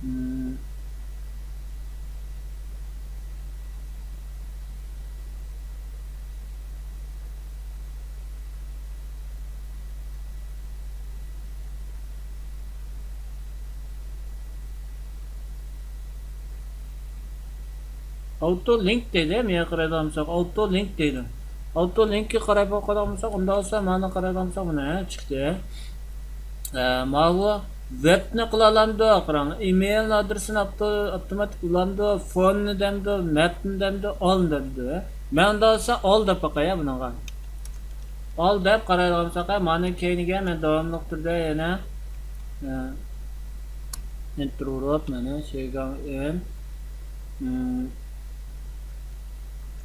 مم، ئاۋتو لىنك دەيدۇ، مانا قارايدىغان بولساق، ئاۋتو لىنك دەيدۇ. ئاۋتو لىنككە قاراپ باقىدىغان بولساق، ئۇنداق بولسا، مانا قارايدىغان بولساق، مانا، ھە، چىقتى. ئە، ماۋۇ ۋېبنى قىلالامدۇ؟ قاراڭ، ئىمېيل ئادرېسىنى ئاپتو-، ئاپتوماتىك ئۇلامدۇ، فوننى دەمدۇ، مەپنى دەمدۇ، ئالنى دەمدۇ. مەن ئۇنداق بولسا، ئال دەپ باقاي بۇنىڭغا. ئال دەپ قارايدىغان بولساق، مانا كەينىگە مەن داۋاملىق تۈردە يەنە، ئە، ئېنتېر ئۇرۇپ، مانا، شېگاڭ ئېن،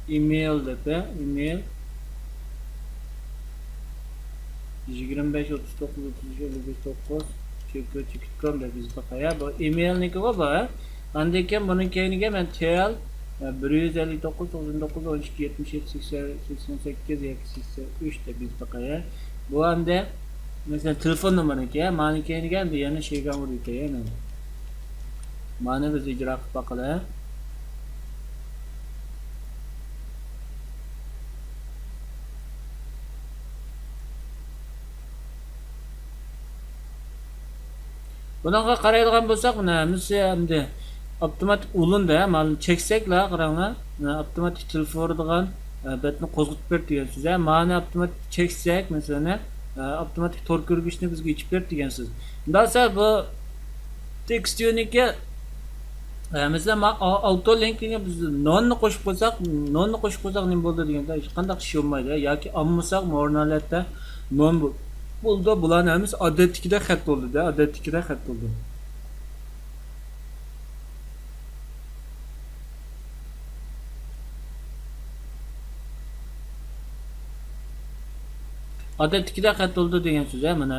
ئىمېيل دەپ، ئىمېيل يىگىرمە بەش، ئوتتۇز توققۇز، ئوتتۇز ئۈچ، ئەللىك بەش، توققۇز، چېكىت، چېكىت كوم دەپ يېزىپ باقاي. بۇ ئىمېيلنىڭكىغۇ بۇ. ئاندىن كېيىن بۇنىڭ كەينىگە مەن تېل، بىر يۈز ئەللىك توققۇز، توقسان توققۇز، ئون ئىككى، يەتمىش يەتتە، سەكسەن، سەكسەن سەككىز ياكى سەكسەن ئۈچ دەپ يېزىپ باقاي. بۇ ئەمدى، مەسىلەن، تېلېفون نومۇرىنىڭكى، مانىڭ كەينىگە ئەمدى يەنە شېگاڭ ئۇرۇۋېتەي مەن. مانى بىز ئىجرا قىلىپ باقىلى. بۇنىڭغا قارايدىغان بولساق، مانا ھەممىسى ئەمدى ئاپتوماتىك ئۇلىنىدۇ، مانا چەكسەكلا، قاراڭلار، مانا ئاپتوماتىك تېلېفون ئۇرىدىغان، ئە، بەتنى قوزغىتىپ بېرىدۇ دېگەن سۆز. ھە، مانى ئاپتوماتىك چەكسەك، مەسىلەن، ئە، ئاپتوماتىك تور كۆرگۈچنى بىزگە ئېچىپ بېرىدۇ دېگەن سۆز. ئۇنداق بولسا بۇ تېكىست يۈنىكى، ئە، مەسىلەن، ما-، ئا-، ئاۋتو لىنكىگە بىز نوننى قوشۇپ قويساق، نوننى قوشۇپ قويساق نېمە بولىدۇ دېگەندە، ھېچقانداق ئىش بولمايدۇ. ياكى ئالمىساق، نورمال ھالەتتە نون بو-، بولىدۇ. بۇلارنىڭ ھەممىسى ئادەتتىكىدەك خەت بولىدۇ، ئادەتتىكىدەك خەت بولىدۇ. ئادەتتىكىدەك خەت بولىدۇ دېگەن سۆز، ھە، مانا.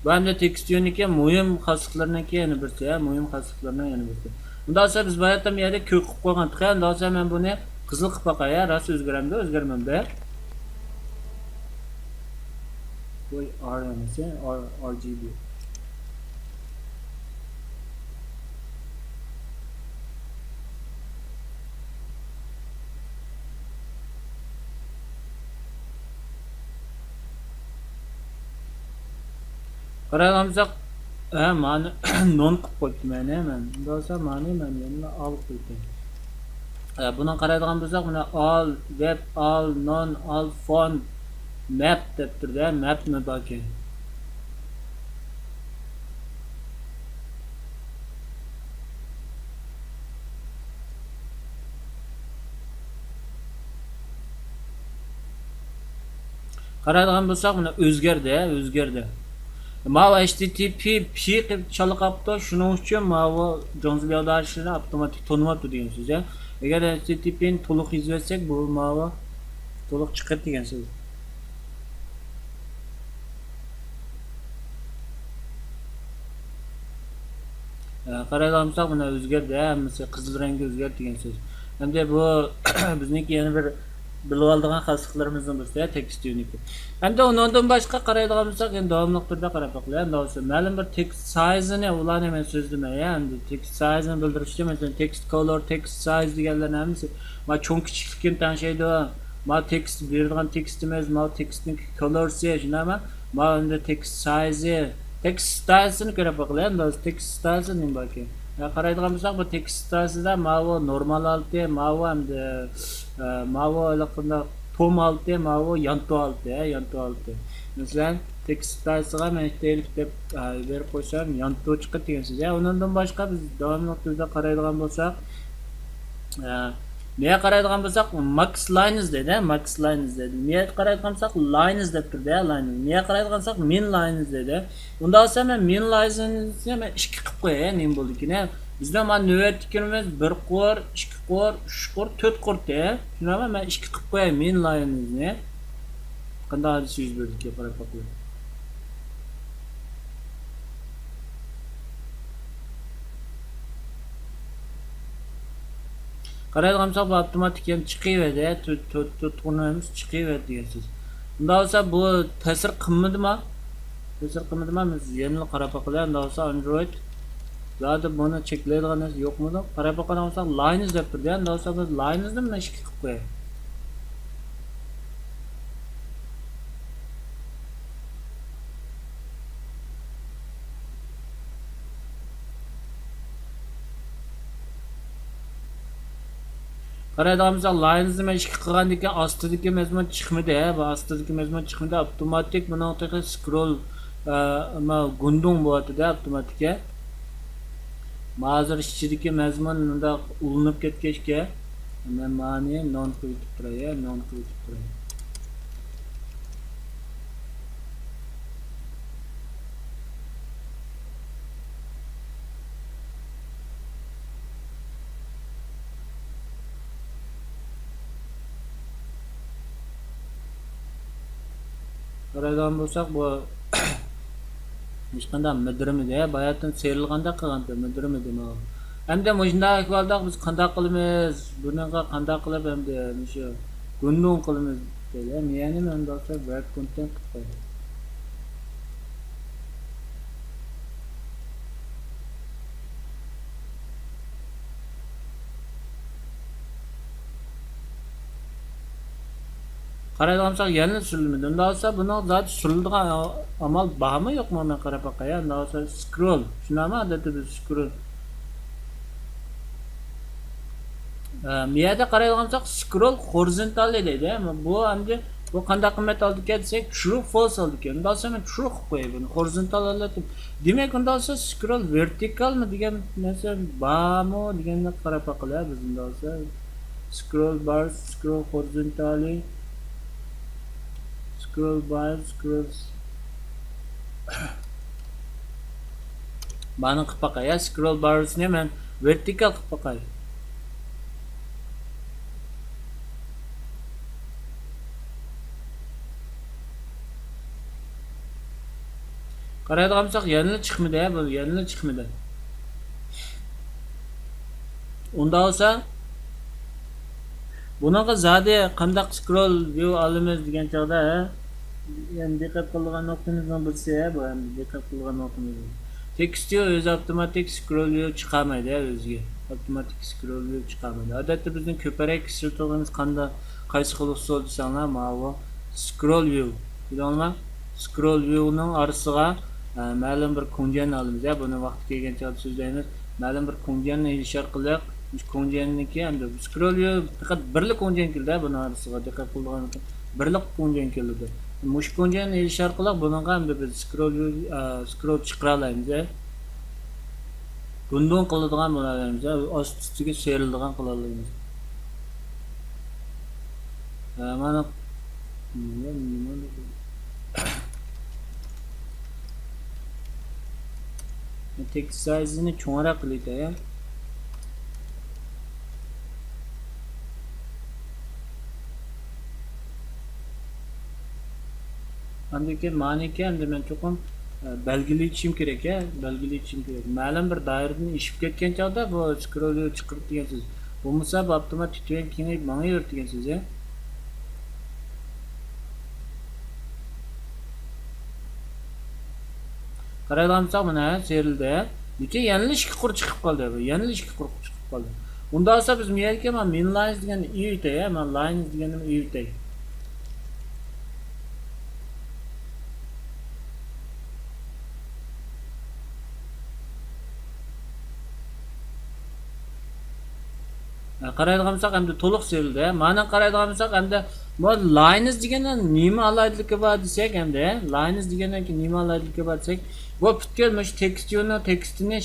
بۇ ئەمدى تېكىست يۈنىكى مۇھىم خاسلىقلىرىنىڭكى يەنە بىرسى، ھە، مۇھىم خاسلىقلىرىنىڭ يەنە بىرسى. ئۇنداق بولسا بىز باياتتىن بۇ يەردە كۆك قىلىپ قويغانتۇق، ھە، ئۇنداق بولسا مەن بۇنى قىزىل قىلىپ باقاي، ھە، راست ئۆزگەرمىدى، ئۆزگەرمەمدۇ. ۋوي ئار ئەمەس، ئار، ئار جى بى. قارايدىغان بولساق، ھە، مانى نون قىلىپ قويۇپتىمەن، ھە، مەن. ئۇنداق بولسا مانى مەن يەنە ئال قىلىپ قويدۇم. ئە، بۇنىڭغا قارايدىغان بولساق، مانا ئال ۋېب، ئال نون، ئال فون، مەپ دەپ تۇرىدۇ، مەپمۇ باركەن. قارايدىغان بولساق، مانا ئۆزگەردى، ئۆزگەردى. ماۋۇ ھەيچ تى تى پى پى قىلىپ چالا قاپتۇ، شۇنىڭ ئۈچۈن ماۋۇ جۇڭزى بياۋداشىنى ئاپتوماتىك تونۇۋاپتۇ دېگەن سۆز، ھە. ئەگەر ھەيچ تى تى پى نى تولۇق يېزىۋەتسەك، بۇ ماۋۇ تولۇق چىقىدۇ دېگەن سۆز. ئە، قارايدىغان بولساق، مانا ئۆزگەردى، ھەممىسى قىزىل رەڭگە ئۆزگەردى دېگەن سۆز. ئەمدى بۇ بىزنىڭكى يەنە بىر بىلىۋالىدىغان خاسلىقلىرىمىزنىڭ بىرسى، تېكىست يۈنىكى. ئەمدى ئۇنىڭدىن باشقا قارايدىغان بولساق، يەنە داۋاملىق تۈردە قاراپ باقىلى. ئەمدى مەلۇم بىر تېكىست سايزىنى، ئۇلارنى مەن سۆزلىمەي، ئەمدى تېكىست سايزىنى بىلدۈرۈش ئۈچۈن، مەسىلەن، تېكىست كولور، تېكىست سايز دېگەنلەرنى ھەممىسى، ما، چوڭ كىچىكلىكىنى تەڭشەيدۇ. ما، تېكىست بېرىدىغان تېكىستىمىز، ما، تېكىستنىڭ كولورسى، شۇنداقمۇ؟ ماۋۇ ئەمدى تېكىست سايزى، تېكىست ستايلىسىنى كۆرۈپ باقىلى، ئەمدى ھازىر تېكىست ستايلىسى نېمە باركەن؟ ھە، قارايدىغان بولساق، بۇ تېكىست ستايلىسىدا ماۋۇ نورمال ھالىتى، ماۋۇ ئەمدى، ئە، ماۋۇ ھېلىقىنداق پوم ھالىتى، ماۋۇ يانتۇ ھالىتى، ھە، يانتۇ ھالىتى. مەسىلەن، تېكىست ستايلىسىغا مەن تېلېف دەپ، ئە، بېرىپ قويسام، يانتۇ چىقىدۇ دېگەن سۆز. ھە، ئۇنىڭدىن باشقا بىز داۋاملىق تۈردە قارايدىغان بولساق، ئە، نېگە قارايدىغان بولساق، ماكس لاينز دەيدۇ، ماكس لاينز دەيدۇ. نېگە قارايدىغان بولساق، لاينز دەپ تۇرىدۇ، لاينز. نېگە قارايدىغان بولساق، مىن لاينز دەيدۇ. ئۇنداق بولسا مەن مىن لاينزنى مەن ئىككى قىلىپ قوياي، نېمە بولىدىكىن. بىزنىڭ مانا نۆۋەتتىكىمىز بىر قۇر، ئىككى قۇر، ئۈچ قۇر، تۆت قۇر دە. شۇنداقمۇ؟ مەن ئىككى قىلىپ قوياي مىن لاينزنى. قانداق ھادىسە يۈز بېرىدىكىن، قاراپ باقايلى. قارايدىغان بولساق، بۇ ئاپتوماتىك يەنە چىقىۋەردى، تۆت، تۆت، تۆت قۇرنىڭ ھەممىسى چىقىۋەردى دېگەن سۆز. ئۇنداق بولسا، بۇ تەسىر قىلمىدىما؟ تەسىر قىلمىدىما؟ بىز يەنىلا قاراپ باقايلى. ئۇنداق بولسا، ئاندرويد زادى بۇنى چەكلەيدىغان نەرسە يوقمىدۇ؟ قاراپ باقىدىغان بولساق، لاينز دەپ تۇرىدۇ. ئۇنداق بولسا، بىز لاينزنى مانا ئىككى قىلىپ قويايلى. قارايدىغان بولساق، لاينزنى مەن ئىككى قىلغاندىن كېيىن ئاستىدىكى مەزمۇن چىقمىدى، ھە، بۇ ئاستىدىكى مەزمۇن چىقمىدى، ئاپتوماتىك بۇنىڭ تېخى سكرول، ئە، نېمە، گۇندۇڭ بولۇۋاتىدۇ، ئاپتوماتىك، ھە. مانا ھازىر ئىچىدىكى مەزمۇن مۇنداق ئۇلىنىپ كەتكەچكە، مەن مانى نون قىلىۋېتىپ تۇراي، ھە، نون قىلىۋېتىپ تۇراي. قارايدىغان بولساق، بۇ ھېچقانداق مىدىرىمىدى، ھە، باياتىن سىيرىلغاندەك قىلغانتى، مىدىرىمىدى ماۋۇ. ئەمدى مۇشۇنداق ئەھۋالدا بىز قانداق قىلىمىز؟ بۇنىڭغا قانداق قىلىپ ئەمدى مۇشۇ گۇندۇڭ قىلىمىز دەيلى. يەنى مەن بولسا ۋەب كونتېنت قىلىپ قوياي. قارايدىغان بولساق، يەنىلا سۈرۈلمىدى. ئۇنداق بولسا، بۇنىڭ زادى سۈرۈلىدىغان ئامال بارمۇ، يوقمۇ؟ مەن قاراپ باقاي. ئۇنداق بولسا، سكرول. شۇنداقمۇ؟ ئادەتتە بىز سكرول. ئە، بۇ يەردە قارايدىغان بولساق، سكرول خورىزونتالى دەيدۇ. بۇ ئەمدى، بۇ قانداق قىممەت ئالىدىكەن دېسەك، ترۇ، فالس ئالىدىكەن. ئۇنداق بولسا، مەن ترۇ قىلىپ قوياي بۇنى. خورىزونتال ئالاتتىم. دېمەك، ئۇنداق بولسا، سكرول ۋېرتىكالمۇ دېگەن نەرسە بارمۇ دېگەننى قاراپ باقىلى، بىز ئۇنداق بولسا. سكرول بار، سكرول خورىزونتالى، سكرول بار، سكرول. مانا قىلىپ باقاي، يا، سكرول بارسنى مەن ۋېرتىكال قىلىپ باقاي. قارايدىغان بولساق، يەنىلا چىقمىدى، ھە، بۇ يەنىلا چىقمىدى. ئۇنداق بولسا، بۇنىڭغا زادى قانداق سكرول ۋىيۇ ئالىمىز دېگەن چاغدا، ھە، يەنە دىققەت قىلىدىغان نۇقتىمىزنىڭ بىرسى، ھە، بۇ ھەم دىققەت قىلىدىغان نۇقتىمىز. تېكىست ۋىيۇ ئۆزى ئاپتوماتىك سكرول ۋىيۇ چىقارمايدۇ، ھە، ئۆزىگە. ئاپتوماتىك سكرول ۋىيۇ چىقارمايدۇ. ئادەتتە بىزنىڭ كۆپرەك ئىشلىتىدىغىنىمىز قانداق، قايسى خىل ئۇسۇل دېسەڭلار، ماۋۇ سكرول ۋىيۇ. بىلدىڭلارمۇ؟ سكرول ۋىيۇنىڭ ئارىسىغا، ئە، مەلۇم بىر كۇڭجيەننى ئالىمىز. يا، بۇنى ۋاقتى كەلگەن چاغدا سۆزلەيمىز. مەلۇم بىر كۇڭجيەننى ئېلىش ئارقىلىق، مۇشۇ كۇڭجيەننىڭكى ئەمدى سكرول ۋىيۇ پەقەت بىرلا كۇڭجيەن كېلىدۇ، بۇنىڭ ئارىسىغا دىققەت قىلىدىغان بىرلا كۇڭجيەن كېلىدۇ. مۇشۇ كۇڭجيەننى ئېلىش ئارقىلىق بۇنىڭغا ئەمدى بىز سكرول ۋىيۇ، ئە، سكرول چىقىرالايمىز. گۇندۇڭ قىلىدىغان بولالايمىز، ئاست ئۈستىگە سىيرىلىدىغان قىلالايمىز. ھە، مانا، تېكىست سايزىنى چوڭراق قىلىۋېتەي. ئاندىن كېيىن مانىكى ئەمدى مەن چوقۇم، ئە، بەلگىلىۋېتىشىم كېرەك، ھە، بەلگىلىۋېتىشىم كېرەك. مەلۇم بىر دائىرىدىن ئېشىپ كەتكەن چاغدا بۇ سكرول ۋىيۇ چىقىرىدۇ دېگەن سۆز. بولمىسا بۇ ئاپتوماتىك تۆۋەن كېڭىيىپ ماڭىۋېرىدۇ دېگەن سۆز، ھە. قارايدىغان بولساق، مانا، ھە، سىيرىلدى. لېكىن يەنىلا ئىككى قۇر چىقىپ قالدى. يەنىلا ئىككى قۇر چىقىپ قالدى. ئۇنداق بولسا بىز بۇ يەرگە مانا مىن لاينز دېگەننى ئېلىۋېتەي، ھە، مانا لاينز دېگەننى ئېلىۋېتەي. ھە، قارايدىغان بولساق، ئەمدى تولۇق سىيرىلدى. مانا قارايدىغان بولساق، ئەمدى بۇ لاينز دېگەننىڭ نېمە ئالاھىدىلىكى بار دېسەك، ئەمدى لاينز دېگەننىڭ نېمە ئالاھىدىلىكى بار دېسەك، بۇ پۈتكۈل مۇشۇ تېكىستنىڭ تېكىستىنى،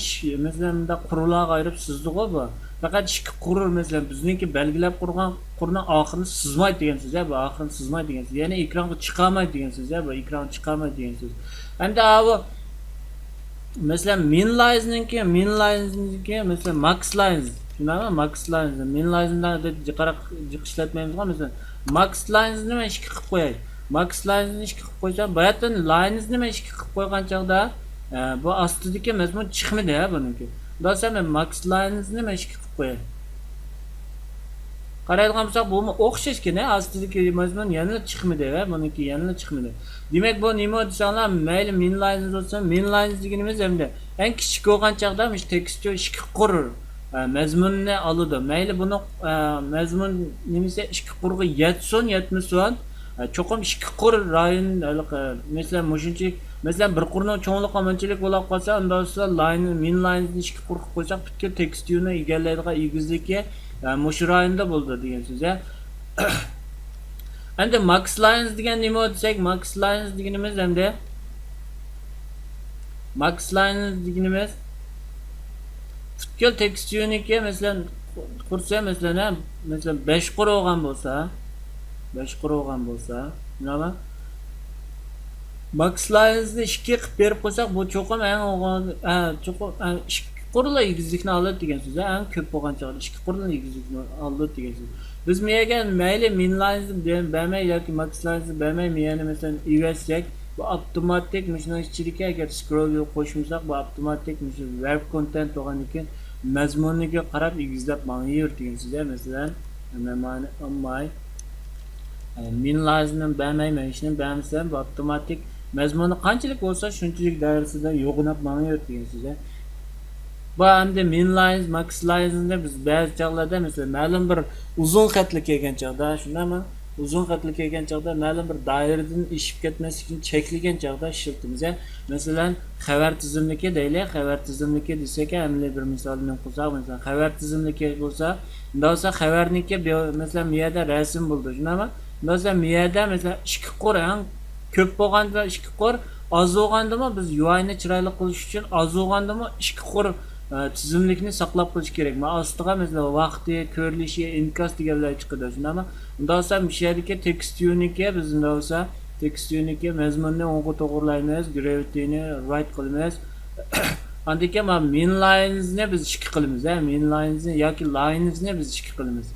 مەسىلەن، مۇنداق قۇرلارغا ئايرىپ سىزدىغۇ بۇ. پەقەت ئىككى قۇر، مەسىلەن، بىزنىڭكى بەلگىلەپ قۇرغان قۇرنىڭ ئاخىرىنى سىزمايدۇ دېگەن سۆز، بۇ ئاخىرىنى سىزمايدۇ دېگەن سۆز. يەنى ئېكرانغا چىقارمايدۇ دېگەن سۆز، بۇ ئېكرانغا چىقارمايدۇ دېگەن سۆز. ئەمدى ئاۋۇ مەسىلەن، مىن لاينزنىڭكى، مىن لاينزنىڭكى، مەسىلەن، ماكس لاينز. شۇنداقمۇ؟ ماكس لاينز. مىن لاينزدا جىقراق جىق ئىشلەتمەيمىزغۇ، مەسىلەن. ماكس لاينزنى مەن ئىككى قىلىپ قوياي. ماكس لاينزنى ئىككى قىلىپ قويسام، باياتىن لاينزنى مەن ئىككى قىلىپ قويغان چاغدا، ئە، بۇ ئاستىدىكى مەزمۇن چىقمىدى، ھە، بۇنىڭكى. بولسا مەن ماكس لاينزنى مەن ئىككى قىلىپ قوياي. قارايدىغان بولساق، بۇمۇ ئوخشاشكەن، ئاستىدىكى مەزمۇن يەنىلا چىقمىدى ۋە بۇنىڭكى يەنىلا چىقمىدى. دېمەك، بۇ نېمە دېسەڭلار، مەيلى مىن لاينز بولسۇن، مىن لاينز دېگىنىمىز ئەمدى ئەڭ كىچىك بولغان چاغدا مۇشۇ تېكىستى ئىككى قۇر، ئە، مەزمۇننى ئالىدۇ. مەيلى بۇنى، ئە، مەزمۇن نېمىسى ئىككى قۇرغا يەتسۇن، يەتمىسۇن، ئە، چوقۇم ئىككى قۇر رايون، ھېلىقى، مەسىلەن، مۇشۇنچىلىك، مەسىلەن، بىر قۇرنىڭ چوڭلۇقى مۇنچىلىك بولاپ قالسا، ئۇنداق بولسا لاين، مىن لاينزنى ئىككى قۇرغا قويساق، پۈتكۈل تېكىست ۋيۇنى ئىگىلەيدىغان ئېگىزلىكى، ئە، مۇشۇ رايوندا بولىدۇ دېگەن سۆز، ھە. ئەمدى ماكس لاينز دېگەن نېمە دېسەك، ماكس لاينز دېگىنىمىز ئەمدى، ماكس لاينز دېگىنىمىز پۈتكۈل تېكىست ۋيۇنىڭكى، مەسىلەن، قۇرسا، مەسىلەن، ھە، مەسىلەن، بەش قۇر بولغان بولسا، بەش قۇر بولغان بولسا، ماكس لاينزنى ئىككى قىلىپ بېرىپ قويساق، بۇ چوقۇم ئەڭ ئوغۇل-، ئە، چوقۇم، ئە، ئىككى قۇرلا ئېگىزلىكنى ئالىدۇ دېگەن سۆز. ئەڭ كۆپ بولغان چاغدا ئىككى قۇرلا ئېگىزلىكنى ئالىدۇ دېگەن سۆز. بىز مۇ يەرگە مەيلى مىن لاينزنى بە-، بەرمەي ياكى ماكس لاينزنى بەرمەي، مۇ يەرنى مەسىلەن ئېۋەتسەك، بۇ ئاپتوماتىك مۇشۇنىڭ ئىچىدىكى ئەگەر سكرول ۋىل قوشمىساق، بۇ ئاپتوماتىك مۇشۇ ۋېرب كونتېنت بولغاندىكىن مەزمۇنىگە قاراپ ئېگىزلەپ ماڭىۋېرىدۇ دېگەن سۆز. مەسىلەن، مەن مانى ئالماي. مىن لاينزنى بەرمەيمەن، ھېچنېمە بەرمىسەم، بۇ ئاپتوماتىك مەزمۇنى قانچىلىك بولسا، شۇنچىلىك دائىرىسىدە يوغىناپ ماڭىۋېرىدۇ دېگەن سۆز. بۇ ئەمدى مىن لاينز، ماكس لاينزنى بىز بەزى چاغلاردا، مەسىلەن، مەلۇم بىر ئۇزۇن خەتلەر كەلگەن چاغدا، شۇنداقمۇ؟ ئۇزۇن خەتلەر كەلگەن چاغدا، مەلۇم بىر دائىرىدىن ئېشىپ كەتمەسلىكنى چەكلىگەن چاغدا ئىشلىتىمىز. مەسىلەن، خەۋەر تىزىملىكى دەيلى، خەۋەر تىزىملىكى دېسەك، ئەمەلىي بىر مىسالنى قىلساق، مەسىلەن، خەۋەر تىزىملىكى بولسا، مۇنداق بولسا خەۋەرنىڭكى بۇ، مەسىلەن، بۇ يەردە رەسىم بولىدۇ، شۇنداقمۇ؟ مۇنداق بولسا بۇ يەردە، مەسىلەن، ئىككى قۇر، ئەڭ كۆپ بولغاندا ئىككى قۇر، ئاز بولغاندىمۇ بىز يۇ ئاينى چىرايلىق قىلىش ئۈچۈن ئاز بولغاندىمۇ ئىككى قۇر، ئە، تىزىملىكنى ساقلاپ قېلىش كېرەك. مانا ئاستىغا، مەسىلەن، ۋاقتى، كۆرۈلۈشى، ئىنكاس دېگەنلەر چىقىدۇ، شۇنداقمۇ؟ مۇنداق بولسا مۇشۇ يەردىكى تېكىست ۋيۇنىڭكى، بىز مۇنداق بولسا تېكىست ۋيۇنىڭكى مەزمۇننى ئوڭغا توغرىلايمىز، گرېۋىتىنى رايت قىلىمىز. ئاندىن كېيىن مانا مىن لاينزنى بىز ئىككى قىلىمىز، ھە، مىن لاينزنى ياكى لاينزنى بىز ئىككى قىلىمىز.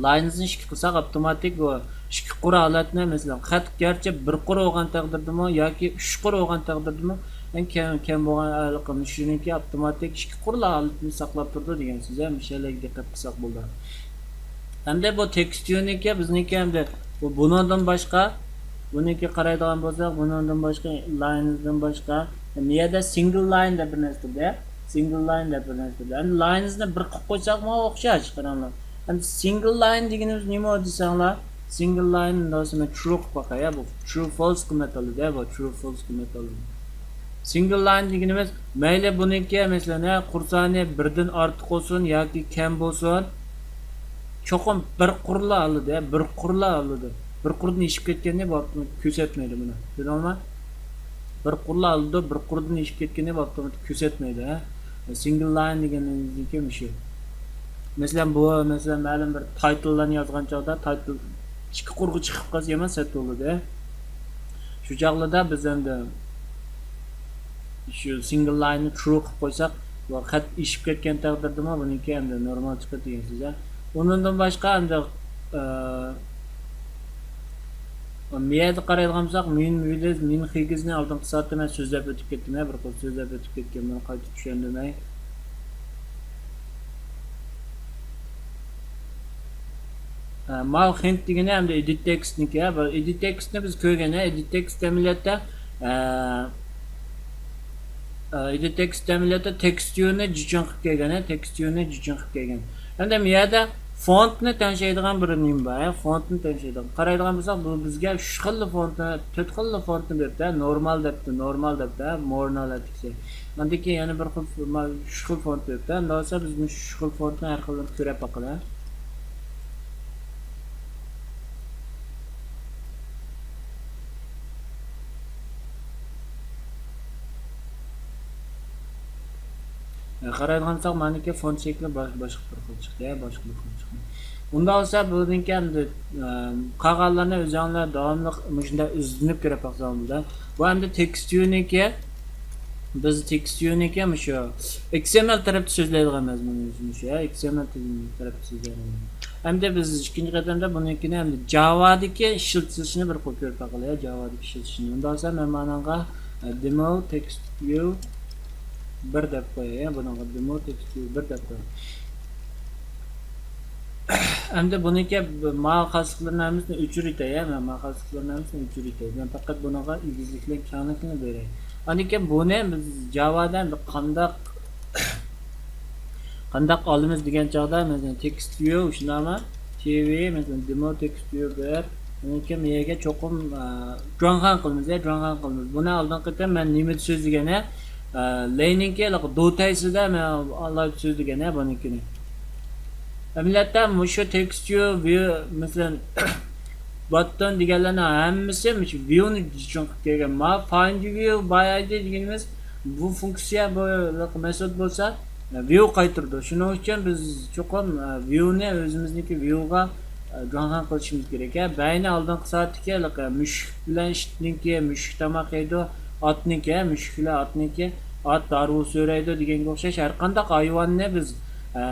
لاينزنى ئىككى قىلساق، ئاپتوماتىك بۇ ئىككى قۇر ھالەتنى، مەسىلەن، خەت گەرچە بىر قۇر بولغان تەقدىردىمۇ ياكى ئۈچ قۇر بولغان تەقدىردىمۇ، ئەڭ كەم، كەم بولغان ھالىتىمىز شۇنىڭكى ئاپتوماتىك ئىككى قۇرلا ھالىتىنى ساقلاپ تۇرىدۇ دېگەن سۆز، ھە، مۇشۇ يەرلەرگە دىققەت قىلساق بولىدۇ. ئەمدى بۇ تېكىست ۋيۇنىڭكى بىزنىڭكى ئەمدى بۇ، بۇنىڭدىن باشقا، بۇنىڭكى قارايدىغان بولساق، بۇنىڭدىن باشقا، لاينزدىن باشقا، مۇ يەردە سىنگل لاين دەپ بىر نەرسە تۇرىدۇ. سىنگل لاين دەپ بىر نەرسە تۇرىدۇ. ئەمدى لاينزنى بىر قىلىپ قويساقمۇ ئوخشاش، قاراڭلار. ئەمدى سىنگل لاين دېگىنىمىز نېمە دېسەڭلار، سىنگل لاين دېسەم، ترۇ قىلىپ باقاي، بۇ ترۇ فالس قىممەت ئالىدۇ، بۇ ترۇ فالس قىممەت ئالىدۇ. سىنگل لاين دېگىنىمىز، مەيلى بۇنىڭكى، مەسىلەن، ھە، قۇر سانى بىردىن ئارتۇق بولسۇن ياكى كەم بولسۇن، چوقۇم بىر قۇرلا ئالىدۇ، ھە، بىر قۇرلا ئالىدۇ. بىر قۇردىن ئېشىپ كەتكەننى بۇ ئاپتوماتىك كۆرسەتمەيدۇ بۇنى. كۆردۈڭلارمۇ؟ بىر قۇرلا ئالىدۇ، بىر قۇردىن ئېشىپ كەتكەننى بۇ ئاپتوماتىك كۆرسەتمەيدۇ، ھە. سىنگل لاين دېگىنىمىزنىڭكى مۇشۇ. مەسىلەن، بۇ، مەسىلەن، مەلۇم بىر تايتىللارنى يازغان چاغدا تايتىل ئىككى قۇرغا چىقىپ قالسا يامان سەت بولىدۇ. شۇ چاغلىدا بىز ئەمدى شۇ سىنگل لايننى ترۇ قىلىپ قويساق، بۇ خەت ئېشىپ كەتكەن تەقدىردىمۇ بۇنىڭكى ئەمدى نورمال چىقىدۇ دېگەن سۆز. ئۇنىڭدىن باشقا ئەمدى، ئە، مۇ يەردە قارايدىغان بولساق، مىن ۋىدىز، مىن خىگىزنى ئالدىنقى سائەتتە مەن سۆزلەپ ئۆتۈپ كەتتىم، ھە، بىر قىز سۆزلەپ ئۆتۈپ كەتكەن، مانا قايتا چۈشەندۈرمەي. ھە، ماۋۇ خىنت دېگىنى ئەمدى ئېدىت تېكىستنىڭكى، ھە، بۇ ئېدىت تېكىستنى بىز كۆرگەن، ھە، ئېدىت تېكىست ئەمەلىيەتتە، ئە، ئە، ئېدىت تېكىست ئەمەلىيەتتە تېكىست ۋيۇنى جىچىڭ قىلىپ كەلگەن، ھە، تېكىست ۋيۇنى جىچىڭ قىلىپ كەلگەن. ئەمدى بۇ يەردە فونتنى تەڭشەيدىغان بىر نېمە بار، ھە، فونتنى تەڭشەيدىغان. قارايدىغان بولساق، بۇ بىزگە ئۈچ خىللا فونتنى، تۆت خىللا فونتنى بېرىپتۇ، ھە، نورمال دەپتۇ، نورمال دەپتۇ، ھە، مورنال دەپتۇ. ئاندىن كېيىن يەنە بىر خىل، ما-، ئۈچ خىل فونت بېرىپتۇ. ئەمدى بولسا بىز مۇشۇ ئۈچ خىل فونتنى ھەر خىلىنى كۆرۈپ باقىلى. قارايدىغان بولساق، مانىكى فونت شەكلى باش-، باشقا بىر خىل چىقتى، يا، باشقا بىر خىل چىقتى. ئۇنداق بولسا، بۇنىڭكى ئەمدى، ئە، قالغانلارنى ئۆزۈڭلار داۋاملىق مۇشۇنداق ئىزدىنىپ كۆرۈپ باقساڭلار. بۇ ئەمدى تېكىست ۋيۇنىڭكى، بىز تېكىست ۋيۇنىڭكى مۇشۇ ئېكس ئېم ئېل تەرەپتە سۆزلەيدىغان مەزمۇن مۇشۇ، يا، ئېكس ئېم ئېل تەرەپتە سۆزلەيدىغان مەزمۇن. ئەمدى بىز ئىككىنچى قېتىمدا بۇنىڭكىنى ئەمدى جاۋادىكى ئىشلىتىلىشىنى بىر كۆرۈپ باقايلى، يا، جاۋادىكى ئىشلىتىلىشىنى. ئۇنداق بولسا، مەن مانىڭغا، ئە، دېمو تېكىست ۋيۇ بىر دەپ قوياي، يا، بۇنىڭغا دېمو تېكىست ۋيۇ بىر دەپ قوياي. ئەمدى بۇنىڭكى ماۋۇ خاسلىقلىرىنىڭ ھەممىسىنى ئۆچۈرۈۋېتەي، يا، مەن ماۋۇ خاسلىقلىرىنىڭ ھەممىسىنى ئۆچۈرۈۋېتەي. مەن پەقەت بۇنىڭغا ئېگىزلىكنى، كەڭلىكنى بېرەي. ئاندىن كېيىن بۇنى بىز جاۋادا ئەمدى قانداق، قانداق ئالىمىز دېگەن چاغدا، مەسىلەن، تېكىست ۋيۇ، شۇنداقمۇ؟ تىۋى، مەسىلەن، دېمو تېكىست ۋيۇ بىر. ئاندىن كېيىن بۇ يەرگە چوقۇم، ئە، جۇاڭخەن قىلىمىز، يا، جۇاڭخەن قىلىمىز. بۇنى ئالدىنقى قېتىم مەن نېمىدە سۆزلىگەن، ئە، لەينىڭكى دوتەيسىدە مەن ئالاھىدە سۆزلىگەن، يا، بۇنىڭكىنى. ئەمەلىيەتتە مۇشۇ تېكىست ۋيۇ، ۋيۇ، مەسىلەن، باتتون دېگەنلەرنىڭ ھەممىسى مۇشۇ ۋيۇنى چۈشۈن قىلىپ كەلگەن. مانا فايند ۋيۇ باي ئايدى دېگىنىمىز بۇ فۇنكسىيە، بۇ مېتود بولسا ۋيۇ قايتۇرىدۇ. شۇنىڭ ئۈچۈن بىز چوقۇم، ئە، ۋيۇنى ئۆزىمىزنىڭكى ۋيۇغا، ئە، جۇاڭخەن قىلىشىمىز كېرەك. ھە، بەينى ئالدىنقى سائەتتىكى ھېلىقى مۈشۈك بىلەن ئىتنىڭكى، مۈشۈك تاماق يەيدۇ، ئاتنىڭكى، ھە، مۈشۈك بىلەن ئاتنىڭكى، ئات دارۋۇ سۆرەيدۇ دېگەنگە ئوخشاش ھەر قانداق ھايۋاننى بىز، ئە،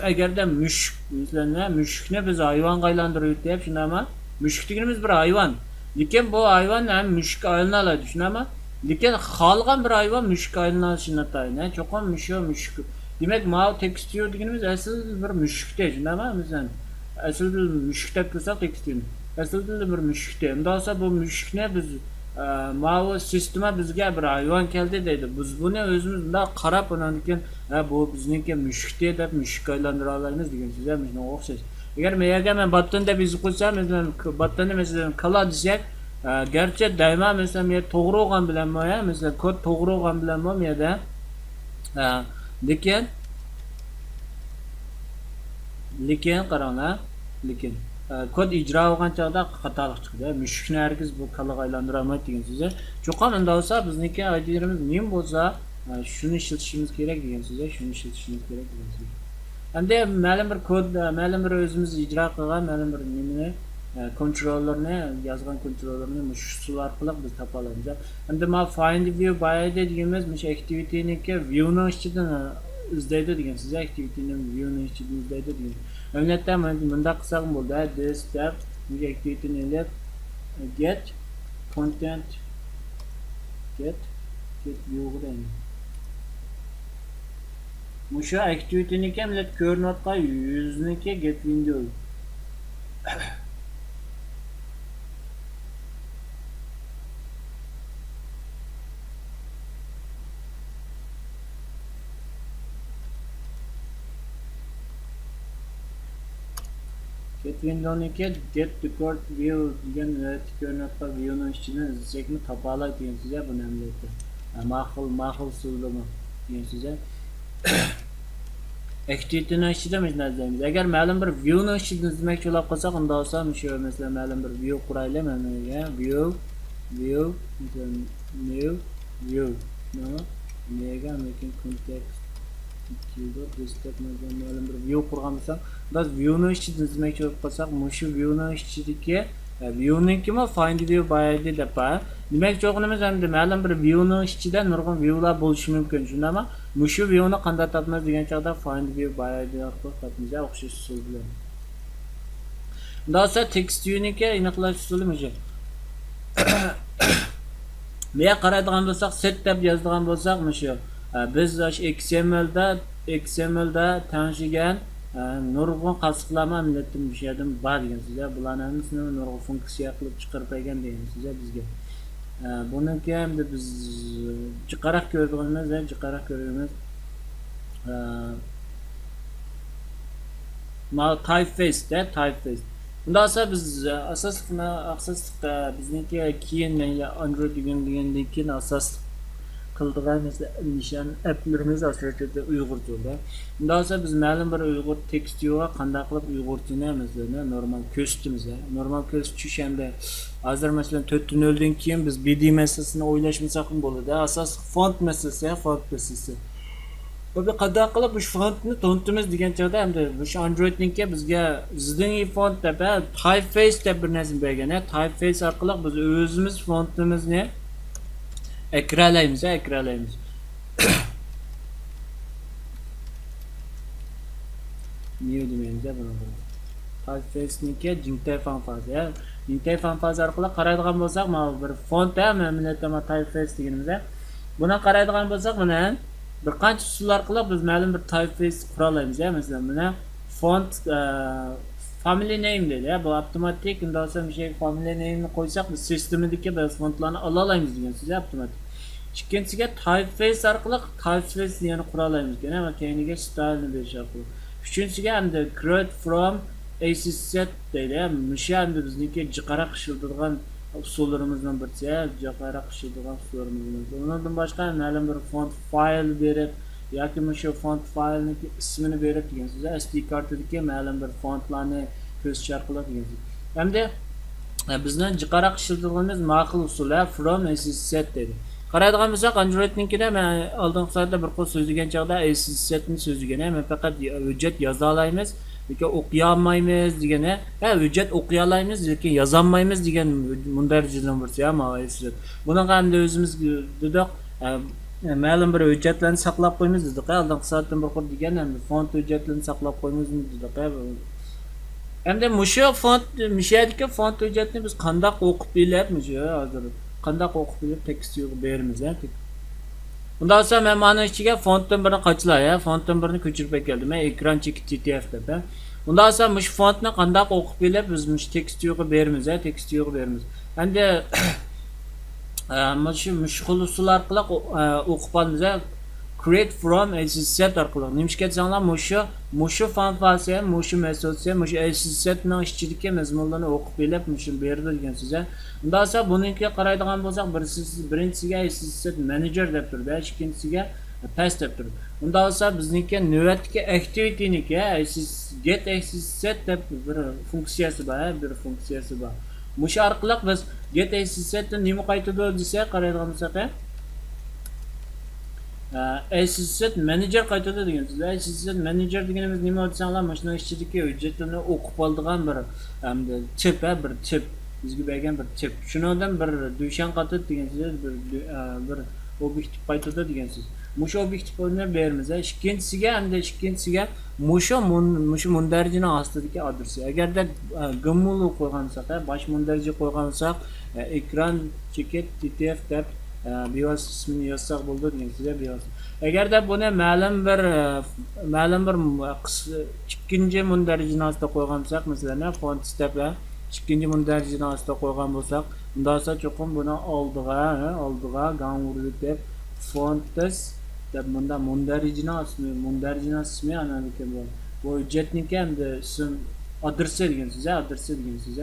ئەگەردە مۈشۈك، مەسىلەن، ھە، مۈشۈكنى بىز ھايۋانغا ئايلاندۇرۇۋېتىپ، شۇنداقمۇ؟ مۈشۈك دېگىنىمىز بىر ھايۋان. لېكىن بۇ ھايۋان ھەم مۈشۈككە ئايلىنالايدۇ، شۇنداقمۇ؟ لېكىن خالىغان بىر ھايۋان مۈشۈككە ئايلىنىشى ناتايىن، ھە، چوقۇم مۇشۇ مۈشۈك. دېمەك، ماۋۇ تېكىست ۋيۇ دېگىنىمىز ئەسلى بىر مۈشۈكتە، شۇنداقمۇ؟ مەسىلەن، ئەسلىدە مۈشۈك دەپ تۇرساق تېكىست ۋيۇنى. ئەسلىدە بىر مۈشۈكتە. ئۇنداق بولسا بۇ مۈشۈكنى بىز، ئە، ماۋۇ سىستېما بىزگە بىر ھايۋان كەلدى دەيدۇ. بىز بۇنى ئۆزىمىز مۇنداق قاراپ، ئۇنىڭدىن كېيىن، ھە، بۇ بىزنىڭكى مۈشۈكتى دەپ مۈشۈككە ئايلاندۇرالايمىز دېگەن سۆز، ھە، مۇشۇنىڭغا ئوخشاش. ئەگەر مەن يەرگە مەن باتتون دەپ يېزىپ قويسام، مەسىلەن، ك-، باتتوننى، مەسىلەن، كالا دېسەك، ئە، گەرچە دەيما، مەسىلەن، مەن توغرا بولغان بىلەنمۇ، ھە، مەسىلەن، كود توغرا بولغان بىلەنمۇ مەن يەردە، ئە، لېكىن، لېكىن، قاراڭلار، لېكىن، ئە، كود ئىجرا بولغان چاغدا خاتالىق چىقىدۇ. مۈشۈكنى ھەرگىز بۇ كالاغا ئايلاندۇرالمايدۇ دېگەن سۆز. چوقۇم ئۇنداق بولسا، بىزنىڭكى ئايدىلىرىمىز نېمە بولسا، ئە، شۇنى ئىشلىتىشىمىز كېرەك دېگەن سۆز، شۇنى ئىشلىتىشىمىز كېرەك دېگەن سۆز. ئەمدى مەلۇم بىر كود، مەلۇم بىر ئۆزىمىز ئىجرا قىلغان مەلۇم بىر نېمىنى، ئە، كونتروللېرنى، يازغان كونتروللېرنى مۇشۇ ئۇسۇل ئارقىلىق بىز تاپالايمىز. ئەمدى مانا فايند ۋيۇ باي ئايدى دېگىنىمىز مۇشۇ ئەكتىۋىتىنىڭكى ۋيۇنىڭ ئىچىدىن، ئە، ئىزدەيدۇ دېگەن سۆز، ئەكتىۋىتىنى ۋيۇنىڭ ئىچىدىن ئىزدەيدۇ دېگەن. ئەمەلىيەتتە مۇ-، مۇنداق قىلساق بولىدۇ، ھە، دىس دەپ مۇشۇ ئەكتىۋىتىنى ئېلىپ، گېت كونتېنت، گېت، گېت ۋيۇغا دەيمىز. مۇشۇ ئەكتىۋىتىنىڭكى ئەمەلىيەتتە كۆرۈنۈۋاتقان يۈزىنىڭكى گېت ۋىندو. گېت ۋىندونىڭكى گېت دېكورد ۋيۇ دېگەن نۆۋەتتە كۆرۈنۈۋاتقان ۋيۇنىڭ ئىچىدىن ئىزدىسەكمۇ تاپالايدۇ دېگەن سۆز، بۇنى ئەمەلىيەتتە. ھە، ماقۇل، ماقۇل ئۇسۇلدىمۇ دېگەن سۆز. ئەكتىۋىتىنىڭ ئىچىدە مۇشۇنداق ئىزدەيمىز. ئەگەر مەلۇم بىر ۋيۇنىڭ ئىچىدىن ئىزدىمەكچى بولۇپ قالساق، ئۇنداق بولسا مۇشۇ مەسىلەن مەلۇم بىر ۋيۇ قۇرايلى، مەن بۇنىڭغا ۋيۇ، ۋيۇ، مەسىلەن، نيۇ، ۋيۇ، نېمە؟ نېگە، لېكىن كونتېكست، كېلىدۇ، دېسكتوپ، مەلۇم بىر ۋيۇ قۇرغان بولساق، بىز ۋيۇنىڭ ئىچىدىن ئىزدىمەكچى بولۇپ قالساق، مۇشۇ ۋيۇنىڭ ئىچىدىكى، ئە، ۋيۇنىڭكىمۇ فايند ۋيۇ باي ئايدى دەپ بار. دېمەكچى بولغىنىمىز ئەمدى مەلۇم بىر ۋيۇنىڭ ئىچىدە نۇرغۇن ۋيۇلار بولۇشى مۇمكىن، شۇنداقمۇ؟ مۇشۇ ۋيۇنى قانداق تاپىمىز دېگەن چاغدا فايند ۋيۇ باي ئايدى ئارقىلىق تاپىمىز، ئوخشاش ئۇسۇل بىلەن. ئۇنداق بولسا تېكىست ۋيۇنىڭكى ئېنىقلاش ئۇسۇلى مۇشۇ. بۇ يەرگە قارايدىغان بولساق، سېت دەپ يازىدىغان بولساق، مۇشۇ، ئە، بىز ئاشۇ ئېكس ئېم ئېلدا، ئېكس ئېم ئېلدا تەڭشىگەن، ئە، نۇرغۇن قاسلىقلارمۇ ئەمەلىيەتتە مۇشۇ يەردىمۇ بار دېگەن سۆز. بۇلارنىڭ ھەممىسىنى نۇرغۇن فۇنكسىيە قىلىپ چىقىرىپ بەرگەن دېگەن سۆز بىزگە. ئە، بۇنىڭكى ئەمدى بىز جىقراق كۆرىدىغىنىمىز، جىقراق كۆرىمىز. ئە، ماۋۇ تايپ فېس دە، تايپ فېس. ئۇنداق بولسا بىز، ئە، ئاساسلىق، ئاساسلىق، ئە، بىزنىڭكى كېيىن مەيلى ئاندرويد دېگەن، دېگەندىن كېيىن ئاساسلىق قىلىدىغان مەسىلەن نىشان ئەپلىرىمىز ئاساسەن ئۇيغۇرچە بولدى. ئۇنداق بولسا بىز مەلۇم بىر ئۇيغۇر تېكىست ۋيۇغا قانداق قىلىپ ئۇيغۇرچىنى مەسىلەن نورمال كۆرسىتىمىز، نورمال كۆرسىتىش ئەمدى ھازىر مەسىلەن تۆت نۆلدىن كېيىن بىز بىدى مەسىلىسىنى ئويلاشمىساقمۇ بولىدۇ. ئاساسلىق فونت مەسىلىسى، فونت مەسىلىسى. بۇ بىر قانداق قىلىپ مۇشۇ فونتنى تونۇتىمىز دېگەن چاغدا، ئەمدى مۇشۇ ئاندرويدنىڭكى بىزگە زىدىڭ فونت دەپ، ھە، تايپفېيس دەپ بىر نەرسىنى بەرگەن، ھە، تايپفېيس ئارقىلىق بىز ئۆزىمىز فونتىمىزنى ئەكىرەلەيمىز، ھە، ئەكىرەلەيمىز. نيۇ دېمەيمىز، ھە، بۇنى. تايپفېيسنىڭكى جىڭتەي فانفازى، ھە. جىڭتەي فانفازى ئارقىلىق قارايدىغان بولساق، مانا بىر فونت، ھە، مەملىكەتتە تايپفېيس دېگىنىمىز، ھە. بۇنى قارايدىغان بولساق، مانا بىر قانچە ئۇسۇل ئارقىلىق بىز مەلۇم بىر تايپفېيس قۇرالايمىز، ھە. مەسىلەن، مانا فونت، ئە، فامىلى نەيم دەيدۇ، ھە. بۇ ئاپتوماتىك، ئۇنداق بولسا مۇشۇ فامىلى نەيمنى قويساق، بىز سىستېمىدىكى بىر فونتلارنى ئالالايمىز دېگەن سۆز، ھە، ئاپتوماتىك. ئىككىنچىسىگە تايپفېيس ئارقىلىق تايپفېيس دېگەننى قۇرالايمىز، يەنە كەينىگە ستايلنى بېرىش ئارقىلىق. ئۈچىنچىسىگە ئەمدى كرېيت فروم ئەي سى سېت دەيدۇ. مۇشۇ ئەمدى بىزنىڭكى جىقراق ئىشلىتىدىغان ئۇسۇللىرىمىزنىڭ بىرسى، جىقراق ئىشلىتىدىغان ئۇسۇللىرىمىزنىڭ بىرسى. ئۇنىڭدىن باشقا مەلۇم بىر فونت فايل بېرىپ ياكى مۇشۇ فونت فايلنىڭ ئىسمىنى بېرىپ دېگەن سۆز، ئەس دى كارتىدىكى مەلۇم بىر فونتلارنى كۆرسىتىش ئارقىلىق دېگەن سۆز. ئەمدى ئە، بىزنىڭ جىقراق ئىشلىتىدىغىنىمىز ماقۇل ئۇسۇل، ھە، فروم ئەي سى سېت دەيدۇ. قارايدىغان بولساق، ئاندرويدنىڭكىدە مەن ئالدىنقى سائەتتە بىر قول سۆزلىگەن چاغدا ئەي سى سېتنى سۆزلىگەن، ھە، مەن پەقەت ھۆججەت يازالايمىز ياكى ئوقۇيالمايمىز دېگەن، ھە، ھە، ھۆججەت ئوقۇيالايمىز، لېكىن يازالمايمىز دېگەن مۇندەرىجىدىن بىرسى، ھە، ماۋۇ ئەي سى سېت. بۇنىڭغا ئەمدى ئۆزىمىز دېدۇق، ھە، مەلۇم بىر ھۆججەتلەرنى ساقلاپ قويىمىز دېدۇق، ھە، ئالدىنقى سائەتتىن بىر قول دېگەن، ئەمدى فونت ھۆججەتلىرىنى ساقلاپ قويىمىز دېدۇق، ھە. ئەمدى مۇشۇ فونت، مۇشۇ يەردىكى فونت ھۆججەتنى بىز قانداق ئوقۇپ بىلىپ، مۇشۇ ھازىر قانداق ئوقۇپ بىلىپ تېكىستىغا بېرىمىز، ھە؟ ئۇنداق بولسا مەن مانا ئىچىگە فونتتىن بىرنى قاچىلاي، ھە؟ فونتتىن بىرنى كۆچۈرۈپ ئەكەلدىم، ھە؟ ئېكران چېكىت تى تى ئېف دەپ، ھە؟ ئۇنداق بولسا مۇشۇ فونتنى قانداق ئوقۇپ بىلىپ بىز مۇشۇ تېكىست ۋيۇغا بېرىمىز، ھە؟ تېكىست ۋيۇغا بېرىمىز. ئەمدى ئە، مۇشۇ، مۇشۇ خىل ئۇسۇل ئارقىلىق ئو-، ئە، ئوقۇپ ئالىمىز، ھە. كرېيت فروم ئەي سى سېت ئارقىلىق. نېمىشقا دېسەڭلار، مۇشۇ، مۇشۇ فانفاسى، مۇشۇ مېتودسى، مۇشۇ ئەي سى سېتنىڭ ئىچىدىكى مەزمۇنلارنى ئوقۇپ بىلىپ، مۇشۇنى بېرىدۇ دېگەن سۆز، ھە. ئۇنداق بولسا بۇنىڭكىگە قارايدىغان بولساق، بىرسى، بىرىنچىسىگە ئەي سى سېت مېنېجېر دەپ تۇرىدۇ، ھە، ئىككىنچىسىگە پەس دەپ تۇرىدۇ. ئۇنداق بولسا بىزنىڭكى نۆۋەتتىكى ئەكتىۋىتىنىڭكى، ھە، ئەي سى، گېت ئەي سى سېت دەپ بىر فۇنكسىيەسى بار، ھە، بىر فۇنكسىيەسى بار. مۇشۇ ئارقىلىق بىز گېت ئەي سى سېتتىن نېمە قايتىدۇ دېسە، قارايدىغان بولساق، ھە، ئەي سى سېت مېنېجېر قايتىدۇ دېگەن سۆز. ئەي سى سېت مېنېجېر دېگىنىمىز نېمە دېسەڭلار، مۇشۇنىڭ ئىچىدىكى ھۆججەتلەرنى ئوقۇپ ئالىدىغان بىر، ئەمدى تىپ، ھە، بىر تىپ. بىزگە بەرگەن بىر تىپ. شۇنىڭدىن بىر دۈشەن قايتىدۇ دېگەن سۆز، بىر دۈ-، ئە، بىر ئوبيېكتىپ قايتىدۇ دېگەن سۆز. مۇشۇ ئوبيېكتىپنى بېرىمىز، ھە. ئىككىنچىسىگە، ئەمدى ئىككىنچىسىگە مۇشۇ مۇن-، مۇشۇ مۇندەرىجىنىڭ ئاستىدىكى ئادرېسى. ئەگەردە، ئە، گىمۇلۇ قويغان بولساق، ھە، باش مۇندەرىجە قويغان بولساق، ئە، ئېكران چېكىت تى تى ئېف دەپ، ئە، بىۋاسىتە ئىسمىنى يازساق بولىدۇ دېگەن سۆز، بىۋاسىتە. ئەگەردە بۇنى مەلۇم بىر، ئە، مەلۇم بىر، ئە، قىس-، ئىككىنچى مۇندەرىجىنىڭ ئاستىدا قويغان بولساق، مەسىلەن، فونت ستەپ، ئە، ئىككىنچى مۇندەرىجىنىڭ ئاستىدا قويغان بولساق، ئۇنداق بولسا چوقۇم بۇنىڭ ئالدىغا، ھە، ئالدىغا گاڭۋۇرۋى دەپ، فونتس دەپ مۇنداق مۇندەرىجىنىڭ ئىسمى، مۇندەرىجىنىڭ ئىسمى ئانىڭدىكى بۇ، بۇ ھۆججەتنىڭكى ئەمدى ئىسىم ئادرېسى دېگەن سۆز، ئادرېسى دېگەن سۆز.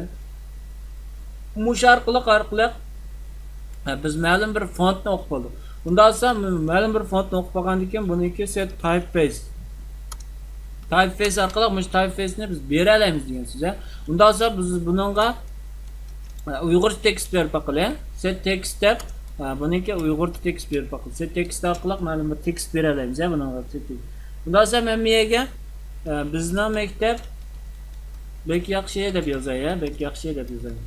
مۇشۇ ئارقىلىق، ئارقىلىق، ھە، بىز مەلۇم بىر فونتنى ئوقۇپ بولدۇق. ئۇنداق بولسا، مەلۇم بىر فونتنى ئوقۇپ بولغاندىن كېيىن، بۇنىڭكى سېت تايپفېيس. تايپفېيس ئارقىلىق مۇشۇ تايپفېيسنى بىز بېرەلەيمىز دېگەن سۆز، ھە. ئۇنداق بولسا، بىز بۇنىڭغا، ھە، ئۇيغۇرچە تېكىست بېرىپ باقىلى. سېت تېكىست دەپ، ھە، بۇنىڭكى ئۇيغۇرچە تېكىست بېرىپ باقىلى. سېت تېكىست ئارقىلىق مەلۇم بىر تېكىست بېرەلەيمىز، ھە، بۇنىڭغا. ئۇنداق بولسا، مەن بۇ يەرگە، ھە، بىزنىڭ مەكتەپ بەك ياخشى دەپ يازاي، ھە، بەك ياخشى دەپ يازاي.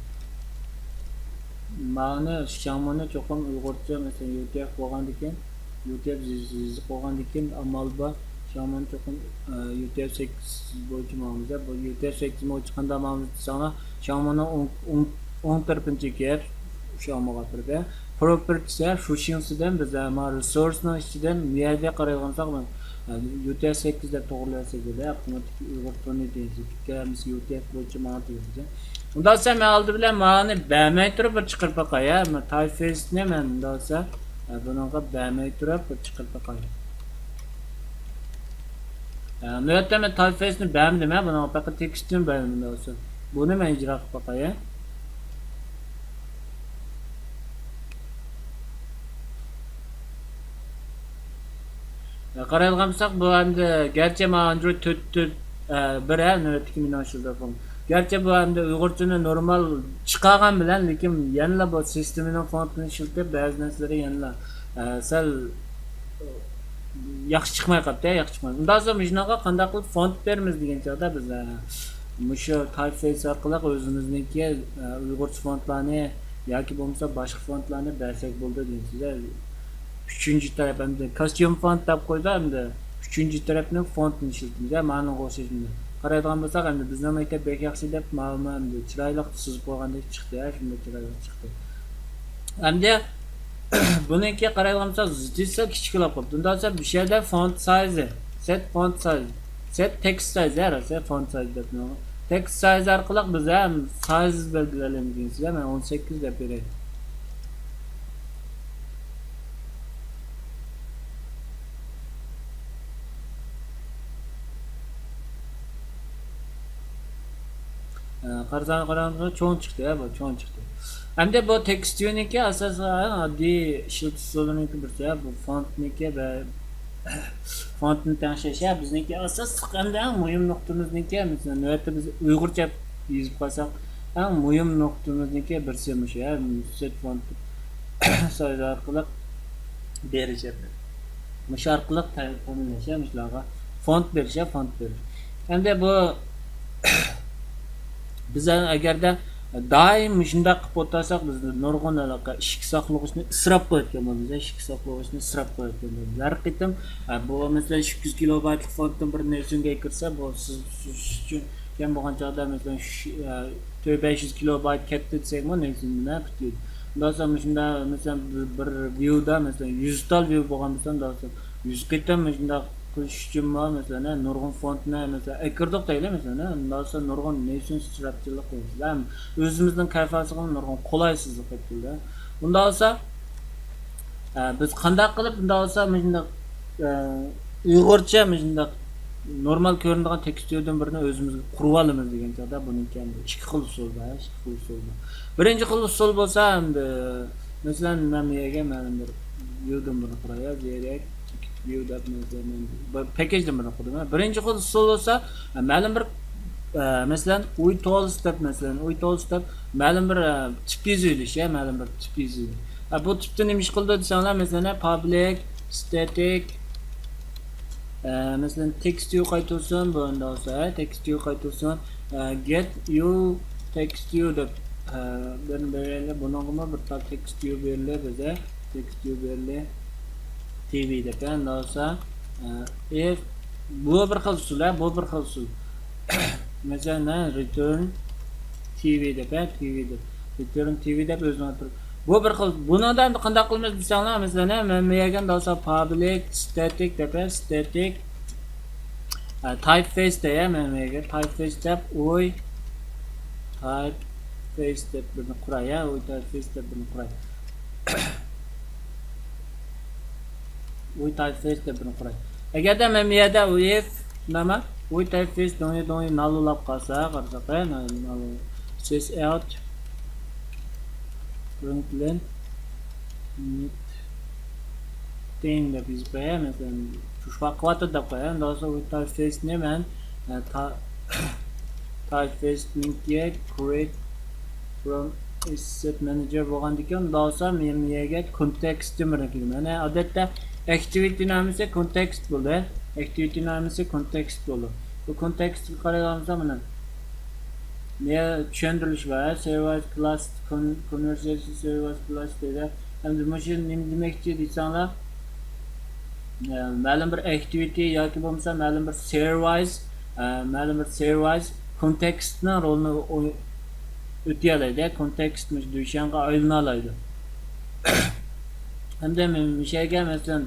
مانا شياڭمۇنى چوقۇم ئۇيغۇرچە، مەسىلەن، يۇتيەف بولغاندىكىن، يۇتيەف يېزىق بولغاندىكىن، ئامال بار. شياڭمۇنى چوقۇم، ئە، يۇتيەف سەككىز بويىچە ماڭىمىز. بۇ يۇتيەف سەككىز بويىچە قانداق ماڭىمىز دېسەڭلار، شياڭمۇنىڭ ئوڭ، ئوڭ، ئوڭ تەرىپىنى چېكىپ، شياڭمۇغا كىرىپ، پروپېرتىسى، شۇشىڭسىدىن بىز، ئە، مانا رېسورسنىڭ ئىچىدىن بۇ يەردە قارايدىغان بولساق، يۇتيەف سەككىز دەپ توغرىلىسا بولدى، ئاپتوماتىك ئۇيغۇر تورنى دېگەن سۆز. ھەممىسى يۇتيەف بويىچە ماڭا تېگىدىكەن. ئۇنداق دېسە، مەن ئالدى بىلەن مانى بەرمەي تۇرۇپ بىر چىقىرىپ باقاي، ھە. مانا تايپفېيسنى مەن ئۇنداق دېسە، ھە، بۇنىڭغا بەرمەي تۇرۇپ بىر چىقىرىپ باقاي. ھە، نۆۋەتتە مەن تايپفېيسنى بەرمىدىم، ھە، بۇنىڭغا پەقەت تېكىستنى بەردىم، ئۇنداق بولسا. بۇنى مەن ئىجرا قىلىپ باقاي، ھە. قارايدىغان بولساق، بۇ ئەمدى گەرچە مانا ئاندرويد تۆت، تۆت، ئە، بىر، ھە، نۆۋەتتىكى مېنىڭ ئىشلىتىۋاتقىنىم. گەرچە بۇ ئەمدى ئۇيغۇرچىنى نورمال چىقارغان بىلەن، لېكىن يەنىلا بۇ سىستېمىنىڭ فونتىنى ئىشلىتىپ، بەزى نەرسىلىرى يەنىلا، ئە، سەل ياخشى چىقماي قاپتۇ، ياخشى چىقماي. ئۇنداق بولسا مۇشۇنداققا قانداق قىلىپ فونت بېرىمىز دېگەن چاغدا بىز، ئە، مۇشۇ تايپفېيس ئارقىلىق ئۆزىمىزنىڭكى، ئە، ئۇيغۇرچە فونتلارنى ياكى بولمىسا باشقا فونتلارنى بەرسەك بولىدۇ دېگەن سۆز. ئۈچىنچى تەرەپ ئەمدى كاستيۇم فونت دەپ قويدى، ئەمدى ئۈچىنچى تەرەپنىڭ فونتىنى ئىشلىتىمىز. مانىڭغا ئوخشاش. قارايدىغان بولساق، ئەمدى بىزنىڭ مەكتەپ بەك ياخشى دەپ، ماۋۇ ئەمدى چىرايلىق سىزىپ قويغاندەك چىقتى، ھە، شۇنداق چىرايلىق چىقتى. ئەمدى بۇنىڭكى قارايدىغان بولساق، زىچىسى كىچىكلەپ قاپتۇ. ئۇنداق بولسا، بۇ يەردە فونت سايزى، سېت فونت سايز، سېت تېكىست سايز، ھە، راست، فونت سايز دەپ. تېكىست سايز ئارقىلىق بىز ھەم سايز بەلگىلەيلى دېگەن سۆز، مەن ئون سەككىز دەپ بېرەي. ئە، قارىساڭ، قارىساڭ چوڭ چىقتى، ھە، بۇ چوڭ چىقتى. ئەمدى بۇ تېكىست ۋيۇنىڭكى ئاساسىي ئەڭ ئاددىي ئىشلىتىش ئۇسۇلىنىڭكى بىرسى، ھە، بۇ فونتنىڭكى ۋە فونتنى تەڭشەش، ھە، بىزنىڭكى ئاساسلىق ئەمدى ئەڭ مۇھىم نۇقتىمىزنىڭكى، مەسىلەن، نۆۋەتتە بىز ئۇيغۇرچە يېزىپ قالساق، ئەڭ مۇھىم نۇقتىمىزنىڭكى بىرسى مۇشۇ، ھە، سېت فونت سايز ئارقىلىق بېرىش، مۇشۇ ئارقىلىق تە-، تەمىنلەش، ھە، مۇشۇلارغا فونت بېرىش، ھە، فونت بېرىش. ئەمدى بۇ بىز ئەگەردە دائىم مۇشۇنداق قىلىپ ئولتۇرساق، بىز نۇرغۇن ھېلىقى ئىشىك ساقلىغۇچنى ئىسراپ قىلىۋەتكەن بولىمىز، ئىشىك ساقلىغۇچنى ئىسراپ قىلىۋەتكەن بولىمىز. ھەر قېتىم، ئە، بۇ، مەسىلەن، ئىككى يۈز كىلوبايتلىق فونتتىن بىر نېلسونغا كىرسە، بۇ سىز، سىز ئۈچۈن كەم بولغان چاغدا، مەسىلەن، شۇ، ئە، تۆت بەش يۈز كىلوبايت كەتتى دېسەكمۇ، نېلسون بىلەن پۈتتى. ئۇنداق بولسا، مۇشۇنداق، مەسىلەن، بىر، بىر ۋيۇدا، مەسىلەن، يۈز تال ۋيۇ بولغان بولسا، ئۇنداق بولسا، يۈز قېتىم مۇشۇنداق قىلىش ئۈچۈن، مەسىلەن، نۇرغۇن فونتنى، مەسىلەن، ئەكىردۇق دەيلى، مەسىلەن، ئۇنداق بولسا، نۇرغۇن نېلسون ئىسراپچىلىق قىلىمىز. ھەم ئۆزىمىزنىڭ كەيپىياتىغا نۇرغۇن قولايسىزلىق يەتكۈزىدۇ. ئۇنداق بولسا، ئە، بىز قانداق قىلىپ، ئۇنداق بولسا، مۇشۇنداق، ئە، ئۇيغۇرچە مۇشۇنداق نورمال كۆرۈنىدىغان تېكىست ۋيۇدىن بىرنى ئۆزىمىزگە قۇرۇۋالىمىز دېگەن چاغدا، بۇنىڭكى ئەمدى ئىككى خىل ئۇسۇل بار، ئىككى خىل ئۇسۇل بار. بىرىنچى خىل ئۇسۇل بولسا، ئەمدى، مەسىلەن، مەن بۇ يەرگە مەلۇم بىر ۋيۇدىن بىرنى قۇراي، زېرەك ۋيۇ دەپ، مەسىلەن، مەن بىر پەككەجدىن بىرنى قۇردۇم. بىرىنچى خىل ئۇسۇل بولسا، مەلۇم بىر، ئە، مەسىلەن، ئۇي تولس دەپ، مەسىلەن، ئۇي تولس دەپ مەلۇم بىر، ئە، تىپ يېزىۋېلىش، يا، مەلۇم بىر تىپ يېزىۋېلىش. ئە، بۇ تىپتە نېمە ئىش قىلىدۇ دېسەڭلار، مەسىلەن، پابلىك ستاتىك، ئە، مەسىلەن، تېكىست ۋيۇ قايتۇرسۇن، بۇ ئەمدى بولسا، ئە، تېكىست ۋيۇ قايتۇرسۇن، ئە، گېت ۋيۇ تېكىست ۋيۇ دەپ، ئە، بىرنى بېرەيلى، بۇنىڭغىمۇ بىر تال تېكىست ۋيۇ بېرىلى بىزگە، تېكىست ۋيۇ بېرىلى، تىۋى دەپ، ئە، ئەمدى بولسا، ئە، ئىف، بۇ بىر خىل ئۇسۇل، ئە، بۇ بىر خىل ئۇسۇل. مەسىلەن، مەن رېتۇرن تىۋى دەپ، ھە، تىۋى دەپ. رېتۇرن تىۋى دەپ ئۆزىنىڭ ئاتىدۇ. بۇ بىر خىل. بۇنىڭدا ئەمدى قانداق قىلىمىز دېسەڭلار، مەسىلەن، ھە، مەن بۇ يەرگە دەۋالسام پابلىك ستاتىك دەپ، ھە، ستاتىك، ھە، تايپ فېيس دەي، ھە، مەن بۇ يەرگە تايپ فېيس دەپ، ئۇي تايپ فېيس دەپ بىرنى قۇراي، ھە، ئۇي تايپ فېيس دەپ بىرنى قۇراي. ئۇي تايپ فېيس دەپ بىرنى قۇراي. ئەگەردە مەن بۇ يەردە ئۇ ئىف نېمە، ئۇي تايپ فېيس دۇڭيى دۇڭيى ناللاپ قالسا، قارىساق، ھە، نال، نال، سىس ئاوت، پرىنتلېن، نېت، تېڭ دەپ يېزىپ قوياي، مەسىلەن، شۇ قىلىۋاتىدۇ دەپ قوياي. ئۇنداق بولسا ئۇي تايپ فېيسنى مەن، ئە، تا-، تايپ فېيسنىڭكى create from asset manager بولغاندىكىن، ئۇنداق بولسا مەن بۇ يەرگە كونتېكست نېمىنى كىرىمەن. يەنى ئادەتتە ئەكتىۋىتى نامىسى كونتېكست بولدى. ئەكتىۋىتى نامىسى كونتېكست بولدى. بۇ كونتېكستقا قارايدىغان بولسا مانا، نە چۈشەندۈرۈش بار، سېرۋىس كلاس، كون-، كونۋېرسىيە سېرۋىس كلاس دېدى. ئەمدى مۇشۇ نېمە دېمەكچى دېسەڭلار، ئە، مەلۇم بىر ئەكتىۋىتى ياكى بولمىسا مەلۇم بىر سېرۋىس، ئە، مەلۇم بىر سېرۋىس كونتېكستنىڭ رولىنى ئو-، ئۆتىيەلەيدۇ. كونتېكست مۇشۇ دۈشەنگە ئايلىنالايدۇ. ھەمدە مۇشۇ يەرگە، مەسىلەن،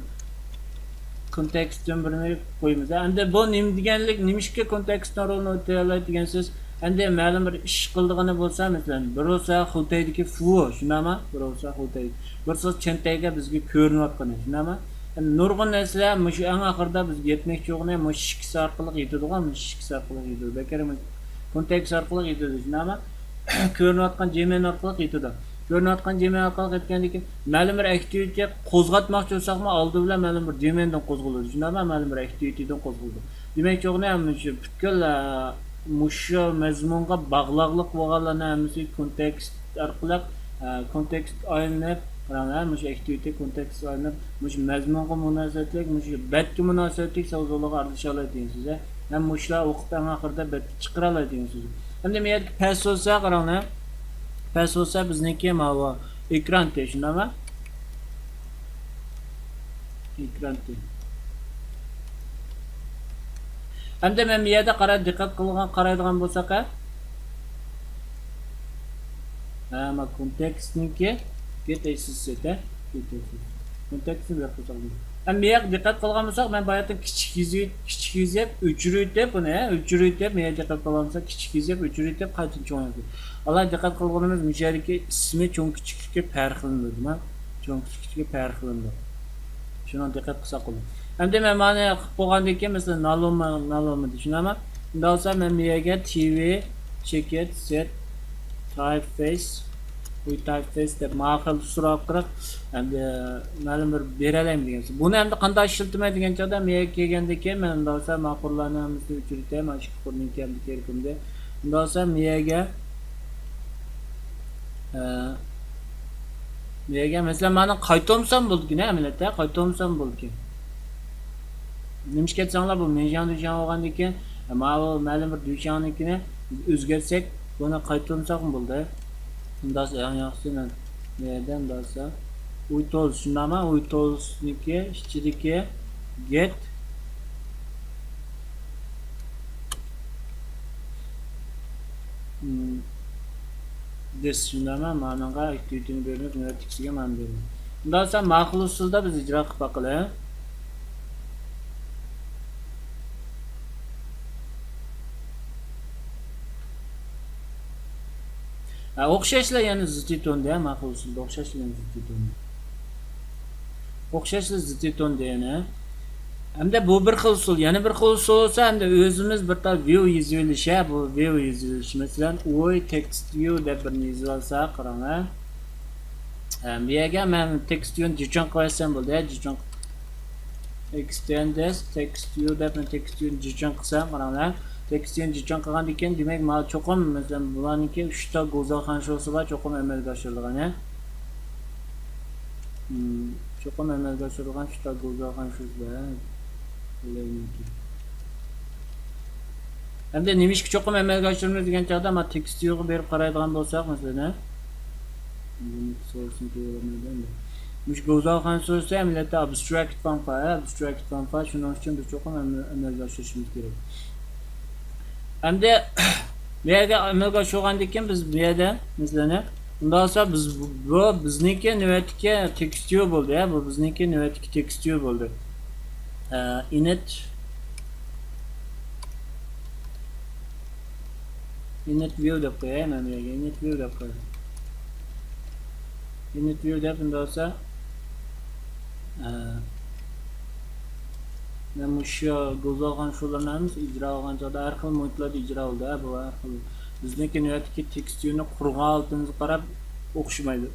كونتېكستتىن بىرنى قويىمىز. ئەمدى بۇ نېمە دېگەنلىك، نېمىشقا كونتېكستنىڭ رولىنى ئۆتىيەلەيدۇ دېگەن سۆز. ئەمدى مەلۇم بىر ئىش قىلىدىغىنى بولسا، مەسىلەن، بىر بولسا خۇلتەيدىكى فۇ، شۇنداقمۇ؟ بىر بولسا خۇلتەي. بىر سۆز چۈەنتەيگە بىزگە كۆرۈنۈۋاتقىنى، شۇنداقمۇ؟ ئەمدى نۇرغۇن نەرسىلەر مۇشۇ ئەڭ ئاخىرىدا بىزگە يەتمەكچى بولغىنى مۇشۇ ئىككىسى ئارقىلىق يېتىدىغان، مۇشۇ ئىككىسى ئارقىلىق يېتىدۇ. بەكرى كونتېكست ئارقىلىق يېتىدۇ، شۇنداقمۇ؟ كۆرۈنۈۋاتقان جىمېيل ئارقىلىق يېتىدۇ. كۆرۈنۈۋاتقان جىمېيل ئارقىلىق يەتكەندىن كېيىن، مەلۇم بىر ئەكتىۋىتى قوزغاتماقچى بولساقمۇ، ئالدى بىلەن مەلۇم بىر جىمېيلدىن قوزغىلىدۇ، شۇنداقمۇ؟ مەلۇم بىر ئەكتىۋىتىدىن قوزغىلىدۇ. دېمەكچى بولغىنى، مۇشۇ پۈتكۈل، ئە، مۇشۇ مەزمۇنغا باغلاقلىق بولغانلارنىڭ ھەممىسى كونتېكست ئارقىلىق، ئە، كونتېكست ئايلىنىپ، قاراڭ، ھە، مۇشۇ ئەكتىۋىتى كونتېكستقا ئايلىنىپ، مۇشۇ مەزمۇنغا مۇناسىۋەتلىك، مۇشۇ بەتكە مۇناسىۋەتلىك سەۋزۇلارغا ئارىلىشالايدۇ دېگەن سۆز، ھە. ھەم مۇشۇلار ئوقۇپ، ئەڭ ئاخىرىدا بەتكە چىقىرالايدۇ دېگەن سۆز. ئەمدى مەن يەردىكى پەس بولسا، قاراڭلار. پەس بولسا بىزنىڭكى ماۋۇ ئېكران تېگى، شۇنداقمۇ؟ ئېكران تېگى. ئەمدى مەن بۇ يەردە قاراپ دىققەت قىلغان، قارايدىغان بولساق، ھە؟ ھە، ما كونتېكستنىڭكى گېت ئېسسېت، ھە؟ گېت ئېسسېت. كونتېكستنى بىر قىلساق بولىدۇ. ھە، بۇ يەرگە دىققەت قىلغان بولساق، مەن باياتىن كىچىك يېزىپ، كىچىك يېزىپ، ئۆچۈرۈۋېتىپ بۇنى، ھە؟ ئۆچۈرۈۋېتىپ، بۇ يەرگە دىققەت قىلغان بولساق، كىچىك يېزىپ، ئۆچۈرۈۋېتىپ، قايتىدىن چوڭ يازدىم. ئالاھىدە دىققەت قىلغىنىمىز، مۇشۇ يەردىكى ئىسمى چوڭ كىچىكلىكى پەرقلىنىدۇ، ما؟ چوڭ كىچىكلىكى پەرقلىنىدۇ. شۇنىڭغا دىققەت قىلساق بولىدۇ. ئەمدى مەن مانا قىلىپ بولغاندىن كېيىن، مەسىلەن، نالوما، نالوما دېيىش، شۇنداقمۇ؟ شۇنداق بولسا، مەن بۇ يەرگە تىۋى، چېكىت، سېت، تايپفېيس، ئۇي تايپفېيس دەپ مانا خىل سوراپ قاراپ، ئەمدى مەلۇم بىر بېرەلەيمەن دېگەن. بۇنى ئەمدى قانداق ئىشلىتىمەن دېگەن چاغدا، بۇ يەرگە كەلگەندىن كېيىن، مەن، شۇنداق بولسا، مانا قۇرلارنى ھەممىسىنى ئۆچۈرۈۋېتەي، مانا ئىككى قۇرنىڭكى ئەمدى كىركىمدە. شۇنداق بولسا، بۇ يەرگە، ئە، بۇ يەرگە، مەسىلەن، مانا قايتۇرمىسام بولىدىكەن، ئەمەلىيەتتە قايتۇرمىسام بولىدىكەن. نېمىشقا دېسەڭلار، بۇ مېڭشياڭ دۈشياڭ بولغاندىن كېيىن، ماۋۇ مەلۇم بىر دۈشياڭنىڭكىنى ئۆزگەرتسەك، بۇنى قايتۇرمىساقمۇ بولدى. ئۇنداق بولسا ئەڭ ياخشىسى مەن بۇ يەردە، ئۇنداق بولسا، ئۇي تولۇس، شۇنداقمۇ؟ ئۇي تولۇسنىڭكى ئىچىدىكى گېت، دىس، شۇنداقمۇ؟ مانىڭغا ئەكتىۋىتىنى بېرىمىز، نۆۋەتتىكىسىگە مانا بېرىمىز. ئۇنداق بولسا ماقۇل ئۇسۇلدا بىز ئىجرا قىلىپ باقىلى. ھە، ئوخشاشلا يەنە زىتىتوندا، ھە، ماقۇل ئۇسۇلدا ئوخشاشلا يەنە زىتىتوندا. ئوخشاشلا زىتىتوندا يەنە. ھەمدە بۇ بىر خىل ئۇسۇل. يەنە بىر خىل ئۇسۇل بولسا، ھەمدە ئۆزىمىز بىر تال ۋىۋ يېزىۋېلىش، ھە، بۇ ۋىۋ يېزىۋېلىش. مەسىلەن، ئۇي تېكىست ۋىۋ دەپ بىرنى يېزىۋالساق، قاراڭ، ھە. ھە، بۇ يەرگە مەن تېكىست ۋىۋنى جىچۇڭ قىلىۋەتسەم بولدى، ھە، جىچۇڭ. ئېكستېندېس تېكىست ۋىۋ دەپ مەن تېكىست ۋىۋنى جىچۇڭ قىلسام، قاراڭلار. تېكىست ۋىۋنى جىچۇڭ قىلغاندىن كېيىن، دېمەك، مانا چوقۇم، مەسىلەن، بۇلارنىڭكى ئۈچ تال گوزال خەنشۇسى بار، چوقۇم ئەمەلگە ئاشۇرىدىغان، ھە. مم، چوقۇم ئەمەلگە ئاشۇرىدىغان ئۈچ تال گوزال خەنشۇسى بار، ھە. ئەمدى نېمىشقا چوقۇم ئەمەلگە ئاشۇرىمىز دېگەن چاغدا، مانا تېكىست ۋىۋغا بېرىپ قارايدىغان بولساق، مەسىلەن، ھە. مۇشۇ گوزال خەنشۇسى ئەمەلىيەتتە ئابستراكت فانفا، ھە، ئابستراكت فانفا، شۇنىڭ ئۈچۈن بىز چوقۇم ئەمە-، ئەمەلگە ئاشۇرۇشىمىز كېرەك. ئەمدى بۇ يەرگە ئەمەلگە ئاشۇرغاندىن كېيىن بىز بۇ يەردە، مەسىلەن، ئۇنداق بولسا بىز بۇ، بۇ بىزنىڭكى نۆۋەتتىكى تېكىست ۋىۋ بولدى، ھە، بۇ بىزنىڭكى نۆۋەتتىكى تېكىست ۋىۋ بولدى. ئە، ئىنىت ئىنىت ۋىۋ دەپ قوياي، مەن بۇ يەرگە ئىنىت ۋىۋ دەپ قوياي. ئىنىت ۋىۋ دەپ، ئۇنداق بولسا، ئە، مەن مۇشۇ گوزال خەنشۇلارنى ھەممىسى ئىجرا قىلغان چاغدا ھەر خىل مۇھىتلاردا ئىجرا بولدى، ھە، بۇ ھەر خىل. بىزنىڭكى نۆۋەتتىكى تېكىست ۋىۋنى قۇرغان ھالىتىمىزگە قاراپ ئوخشىمايدۇ.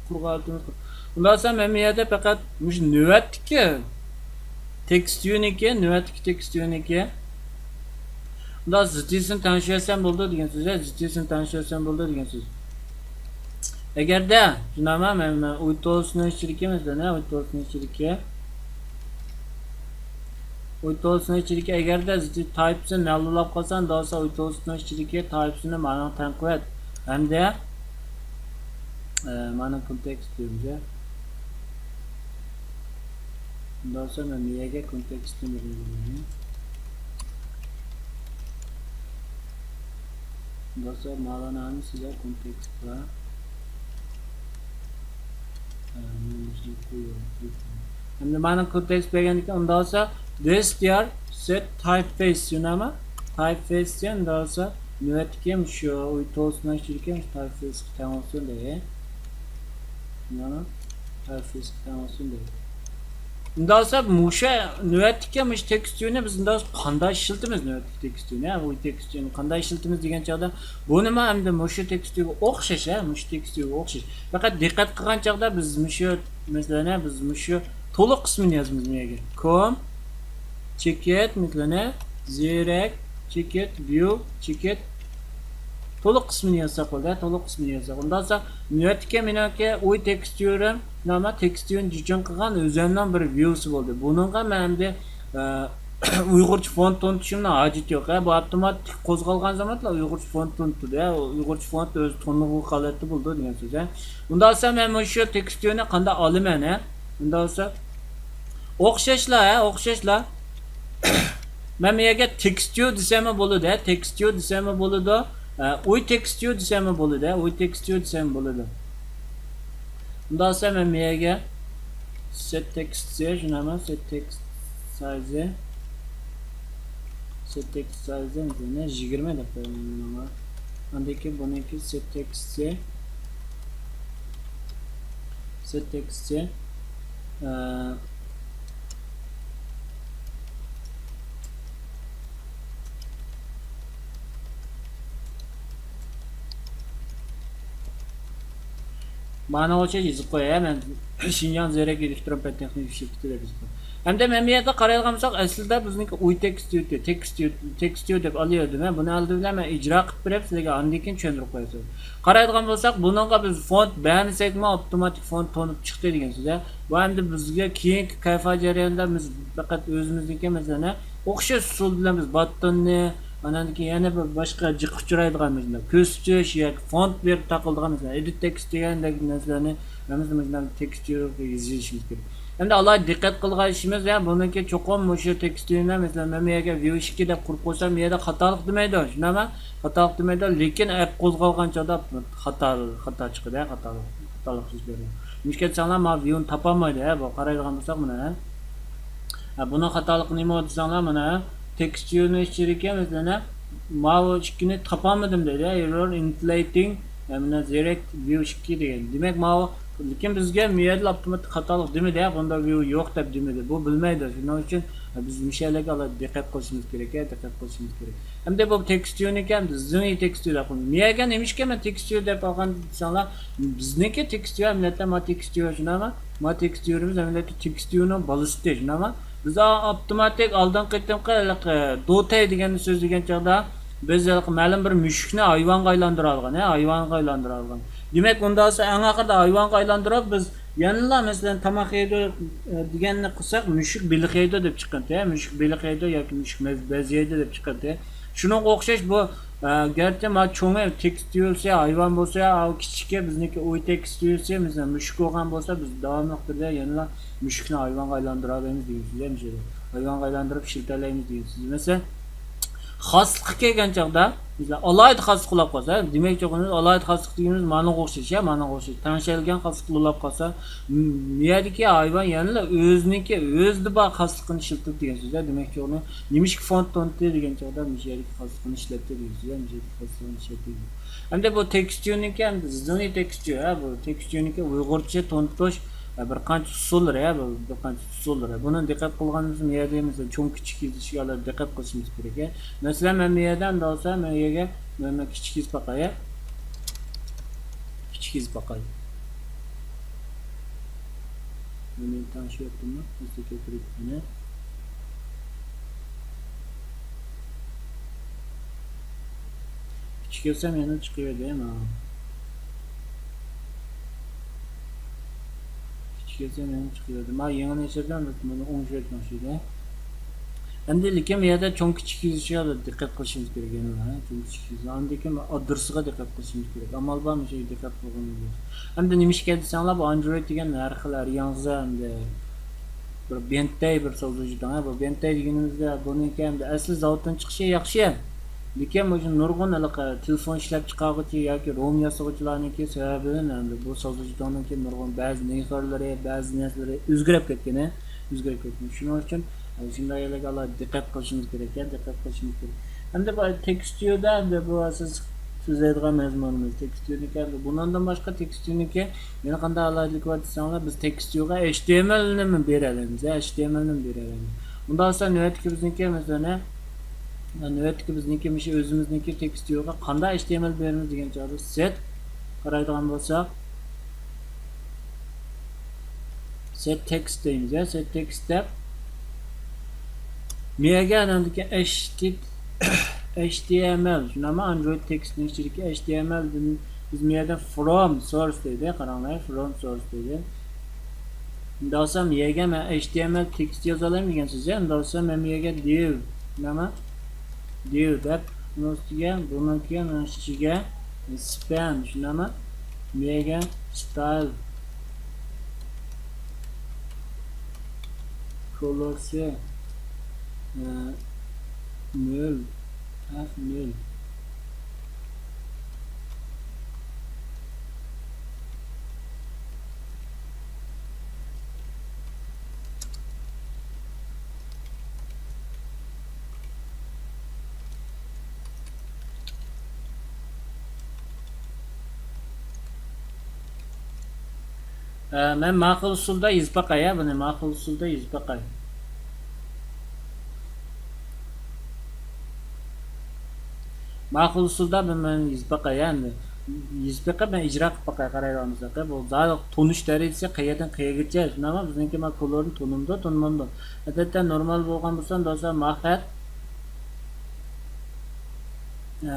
قۇرغان ھالىتىمىزگە. ئۇنداق بولسا مەن بۇ يەردە پەقەت مۇشۇ نۆۋەتتىكى تېكىست ۋىۋنىڭكى، نۆۋەتتىكى تېكىست ۋىۋنىڭكى ئۇنداق زىتىسىنى تەڭشىۋەتسەم بولىدۇ دېگەن سۆز، ھە، زىتىسىنى تەڭشىۋەتسەم بولىدۇ دېگەن سۆز. ئەگەردە، شۇنداقمۇ، مەن، مەن ئۇيتولسنىڭ ئىچىدىكى، مەسىلەن، ھە، ئۇيتولسنىڭ ئىچىدىكى، ئۇيتولسنىڭ ئىچىدىكى، ئەگەردە زىتى تايپىسىنى ناللىلاپ قالسا، ئۇنداق بولسا ئۇيتولسنىڭ ئىچىدىكى تايپىسىنى مانا تەڭ قىلىۋەت. ھەمدە، ئە، مانا كونتېكست دېيىمىز، ھە. ئۇنداق بولسا مەن بۇ يەرگە كونتېكستنى بېرىمەن. ئۇنداق بولسا مانا ھەممىسىدە كونتېكست بار. ئە، مەن مۇشۇنى قويۇۋېتىمەن. ئەمدى مانا كونتېكست بەرگەندىن كېيىن، ئۇنداق بولسا دىس دىيار سېت تايپفېيس، شۇنداقمۇ؟ تايپفېيس دېگەن، ئۇنداق بولسا نۆۋەتتىكى شۇ ئۇيتولسنىڭ ئىچىدىكى شۇ تايپفېيسقا تەڭ بولسۇن دەي. مانا، تەلەپپۇزغا تەڭ بولسۇن دەيدۇ. ئۇنداق بولسا، مۇشۇ نۆۋەتتىكى مۇشۇ تېكىست ۋىۋنى بىز ئۇنداق بولسا قانداق ئىشلىتىمىز؟ نۆۋەتتىكى تېكىست ۋىۋنى، ھە، بۇ تېكىست ۋىۋنى قانداق ئىشلىتىمىز دېگەن چاغدا، بۇنىمۇ ئەمدى مۇشۇ تېكىست ۋىۋغا ئوخشاش، ھە، مۇشۇ تېكىست ۋىۋغا ئوخشاش. پەقەت دىققەت قىلغان چاغدا بىز مۇشۇ، مەسىلەن، ھە، بىز مۇشۇ تولۇق قىسمىنى يازىمىز بۇ يەرگە. كوم، چېكىت، مەسىلەن، ھە، زېرەك، چېكىت، ۋىۋ، چېكىت، تولۇق قىسمىنى يازساق بولدى، تولۇق قىسمىنى يازساق. ئۇنداق بولسا، نۆۋەتتىكى مېنىڭكى ئۇي تېكىستىيورىم، نېمە، تېكىستىيورنى جىچىڭ قىلغان ئۆزۈمنىڭ بىر ۋيۇسى بولدى. بۇنىڭغا مەن ئەمدى، ئە، ئۇيغۇرچە فونت تونۇتۇشۇمنىڭ ھاجىتى يوق. ھە، بۇ ئاپتوماتىك قوزغالغان زامانلا ئۇيغۇرچە فونت تونۇتىدۇ. ھە، ئۇيغۇرچە فونت ئۆزى تونۇلغۇلۇق ھالەتتە بولىدۇ دېگەن سۆز. ھە. ئۇنداق بولسا مەن مۇشۇ تېكىستىيورنى قانداق ئالىمەن، ھە؟ ئۇنداق بولسا ئوخشاشلا، ھە، ئوخشاشلا. مەن بۇ يەرگە تېكىستىيور دېسەممۇ بولىدۇ، ھە، تېكىستىيور دېسەممۇ بولىدۇ. ئە، ئۇي تېكىستىيور دېسەممۇ بولىدۇ، ھە، ئۇي تېكىستىيور دېسەممۇ بولىدۇ. ئۇنداق بولسا مەن بۇ يەرگە سېت تېكىست، شۇنداقمۇ؟ سېت تېكىست سايزى. سېت تېكىست سايزى يەنە يىگىرمە دەپ قويايلى مانا. ئاندىن كېيىن بۇنىڭكى سېت تېكىستى. سېت تېكىستى. ئە، مانا ئوخشاش يېزىپ قوياي، مەن شىنجاڭ زېرەك ئېلېكترون پەن تېخنىكا شىركىتى دەپ يېزىپ قوياي. ھەمدە مەن بۇ يەردە قارايدىغان بولساق، ئەسلىدە بىزنىڭكى ئۇي تېكىستىيور، تېكىستىيور، تېكىستىيور دەپ ئالىۋەردىم. مەن بۇنى ئالدى بىلەن مەن ئىجرا قىلىپ بېرىپ سىلەرگە ئاندىن كېيىن چۈشەندۈرۈپ قوياي. قارايدىغان بولساق، بۇنىڭغا بىز فونت بەرمىسەكمۇ ئاپتوماتىك فونت تونۇپ چىقتى دېگەن سۆز. بۇ ئەمدى بىزگە كېيىنكى قەيفا جەريانىدا بىز پەقەت ئۆزىمىزنىڭكى مەسىلەن ئوخشاش ئۇسۇل بىلەن بىز باتتوننى، ئاندىن كېيىن يەنە بىر باشقا جىققا ئۇچرايدىغان مەسىلەن كۆرسىتىش ياكى فونت بېرىپ تاقىلىدىغان مەسىلەن ئېدىت تېكىست دېگەندەك نەرسىلەرنى ھەممىسىنى مۇشۇنداق تېكىستىيورغا يېزىشىمىز كېرەك. ئەمدى ئالاھىدە دىققەت قىلىدىغان ئىشىمىز، يا بۇنىڭكى چوقۇم مۇشۇ تېكىستىيورنى، مەسىلەن، مەن بۇ يەرگە ۋيۇ ئىككى دەپ قۇرۇپ قويسام، بۇ يەردە خاتالىق دېمەيدۇ، شۇنداقمۇ؟ خاتالىق دېمەيدۇ، لېكىن ئەپ قوزغالغان چاغدا خاتا، خاتا چىقىدۇ، خاتالىق، خاتالىق يۈز بېرىدۇ. نېمىشقا دېسەڭلار، مانا ۋيۇنى تاپالمايدۇ، ھە، بۇ قارايدىغان بولساق، مانا، ھە. ھە، بۇنىڭ خاتالىقى نېمە دېسەڭلار، مانا، ھە، تېكىستىيورنىڭ ئىچىدىكى، مەسىلەن، ھە، ماۋۇ ئىككىنى تاپالمىدىم دەيدۇ، ھە، error inflating، ھە، مانا، زېرەك ۋيۇ ئىككى دېگەن. دېمەك، ماۋۇ، لېكىن بىزگە مۇ يەردىلا ئاپتوماتىك خاتالىق دېمىدى، ھە، بۇندا ۋيۇ يوق دەپ دېمىدى. بۇ بىلمەيدۇ. شۇنىڭ ئۈچۈن، ھە، بىز مۇشۇ يەرلەرگە ئالاھىدە دىققەت قىلىشىمىز كېرەك، ھە، دىققەت قىلىشىمىز كېرەك. ئەمدى بۇ تېكىستىيورنىكى، ئەمدى زېڭ تېكىستىيور دەپ قويدۇم. نېمىشقا مەن تېكىستىيور دەپ ئالغان دېسەڭلار، بىزنىڭكى تېكىستىيور، مىللەتلەر ما تېكىستىيور، شۇنداقمۇ؟ ما تېكىستىيورىمىز، مىللەتلەر تېكىستىيورنىڭ بالىسى، شۇنداقمۇ؟ بىز ئا-، ئاپتوماتىك ئالدىنقى قېتىمقى ھېلىقى دوتەي دېگەننى سۆزلىگەن چاغدا، بىز ھېلىقى مەلۇم بىر مۈشۈكنى ھايۋانغا ئايلاندۇرالىغان، ھە، ھايۋانغا ئايلاندۇرالىغان. دېمەك، ئۇنداق بولسا ئەڭ ئاخىرىدا ھايۋانغا ئايلاندۇرۇپ، بىز يەنىلا، مەسىلەن، تاماق يەيدۇ، ئە، دېگەننى قىلساق، مۈشۈك بېلىق يەيدۇ دەپ چىققانتى، ھە، مۈشۈك بېلىق يەيدۇ ياكى مۈشۈك مەز-، بەز يەيدۇ دەپ چىققانتى. شۇنىڭغا ئوخشاش بۇ، ئە، گەرچە ما چوڭى تېكىستىيورسى ھايۋان بولسا، ئاۋۇ كىچىكى بىزنىڭكى ئۇي تېكىستىيورسى، مەسىلەن، مۈشۈك بولغان بولسا، بىز داۋاملىق تۈردە يەنىلا مۈشۈكنى ھايۋانغا ئايلاندۇرالايمىز دېگەن سۆز، ھەمىشە ھايۋانغا ئايلاندۇرۇپ ئىشلىتەلەيمىز دېگەن سۆز. مەسىلەن، خاسلىققا كەلگەن چاغدا، مەسىلەن، ئالاھىدە خاسلىق بولۇپ قالسا، دېمەكچى بولغىنىمىز ئالاھىدە خاسلىق دېگىنىمىز مانىڭغا ئوخشاش، يا، مانىڭغا ئوخشاش. تەڭشەلگەن خاسلىق بولۇپ قالسا، م-، يەردىكى ھايۋان يەنىلا ئۆزىنىڭكى، ئۆزىدە بار خاسلىقىنى ئىشلىتىدۇ دېگەن سۆز. دېمەكچى بولغىنى، نېمىشقا فونت تونۇتتى دېگەن چاغدا، مۇشۇ يەردىكى خاسلىقىنى ئىشلەتتى دېگەن سۆز، مۇشۇ يەردىكى خاسلىقىنى ئىشلەتتى دېگەن. ئەمدى بۇ تېكىستىيورنىڭكى، ئەمدى زېڭ تېكىستىيور، ھە، بۇ تېكىستىيورنىڭكى ئۇيغۇرچە تونۇتۇش، ھە، بىر قانچە ئۇسۇللىرى، ھە، بۇ بىر قانچە ئۇسۇللىرى. بۇنى دىققەت قىلغىنىمىزدا، بۇ يەردە، مەسىلەن، چوڭ كىچىك يېزىشكە ئالاھىدە دىققەت قىلىشىمىز كېرەك، ھە. مەسىلەن، مەن بۇ يەردە، ئەمدى بولسا، مەن يەرگە، مەن، مەن كىچىك يېزىپ باقاي، ھە. كىچىك يېزىپ باقاي. مەن تەڭشىۋەتتىممۇ؟ ئەسلىگە كىرىپ مانا. كىچىك يازسام يەنە چىقىۋېرىدۇ، مانا. كىچىك يازسام يەنە چىقىۋېرىدۇ. مانا يېڭى نەشردە بۇنى ئوڭشاۋەتكەن ئوخشايدۇ. ئەمدى لېكىن بۇ يەردە چوڭ كىچىك يېزىشىغا دىققەت قىلىشىمىز كېرەك يەنىلا، ھە، چوڭ كىچىك يېزىش. ئاندىن كېيىن ئادرېسىغا دىققەت قىلىشىمىز كېرەك. ئامال بار مۇشۇ دىققەت قىلغىنىمىز. ئەمدى نېمىشقا دېسەڭلار، بۇ ئاندرويد دېگەن ھەر خىل، ھەر ياڭزا ئەمدى بىر بەنتەي بىر ساۋزۇچىدىڭ، ھە، بۇ بەنتەي دېگىنىمىزدە بۇنىڭكى ئەمدى ئەسلى زاۋۇتتىن چىقىشى ياخشى. لېكىن مۇشۇ نۇرغۇن ھېلىقى تېلېفون ئىشلەپچىقارغۇچى ياكى روم ياسىغۇچىلارنىڭكى سەۋەبىدىن ئەمدى بۇ ساۋزۇچىدىڭنىڭكى نۇرغۇن بەزى نېرۋىلىرى، بەزى نەرسىلىرى ئۆزگىرىپ كەتكىنى، ئۆزگىرىپ كەتكىنى. شۇنىڭ ئۈچۈن شۇنداق يەرلەرگە ئالاھىدە دىققەت قىلىشىمىز كېرەك، يا، دىققەت قىلىشىمىز كېرەك. ئەمدى بۇ تېكىستىيوردا، ئەمدى بۇ سىز سۆزلەيدىغان مەزمۇنىمىز تېكىستىيورنىڭكى. ئەمدى بۇنىڭدىن باشقا تېكىستىيورنىڭكى يەنە قانداق ئالاھىدىلىكى بار دېسەڭلار، بىز تېكىستىيورغا ئېچ تى ئېم ئېلنىمۇ بېرەلەيمىز، يا، ئېچ تى ئېم ئېلنىمۇ بېرەلەيمىز. ئۇنداق بولسا نۆۋەتتىكى بىزنىڭكى، مەسىلەن، نۆۋەتتىكى بىزنىڭكى مۇشۇ ئۆزىمىزنىڭكى تېكىستىيورغا قانداق ئېچ تى ئېم ئېل بېرىمىز دېگەن چاغدا سېت قارايدىغان بولساق، سېت تېكىست دەيمىز، يا، سېت تېكىست دەپ. مېيەگە ئاندىن كېيىن ئېچ تى، ئەچ تى ئېم ئېل، شۇنداقمۇ؟ ئاندرويد تېكىستنىڭ ئىچىدىكى ئەچ تى ئېم ئېل، بىز بۇ يەردە فروم سورس دەيدۇ، قاراڭلار، فروم سورس دەيدۇ. ئۇنداق بولسا، بۇ يەرگە مەن ئەچ تى ئېم ئېل تېكىست يازالايمەن دېگەن سۆز، يا؟ ئۇنداق بولسا، مەن بۇ يەرگە دىۋ، نېمە؟ دىۋ دەپ، ئۇنىڭ ئۈستىگە، بۇنىڭكى، ئۇنىڭ ئىچىگە سىپەن، شۇنداقمۇ؟ بۇ يەرگە ستايل كولورسى، ئە، نۆل، ئەف نۆل. ئە، مەن ماقۇل ئۇسۇلدا يېزىپ باقاي، ھە، بۇنى ماقۇل ئۇسۇلدا يېزىپ باقاي. ماقۇل ئۇسۇلدا بۇنى مەن يېزىپ باقاي، ھە، ئەمدى. يېزىپ بېقىپ، مەن ئىجرا قىلىپ باقاي، قارايدىغان بولساق. بۇ زادى تونۇش دەرىجىسى قەيەردىن قەيەرگىچە، شۇنداقمۇ؟ بىزنىڭكى ما كولورنى تونۇمدۇ، تونۇمامدۇ؟ ئادەتتە نورمال بولغان بولسا، دوستلار، ما خەت، ئە،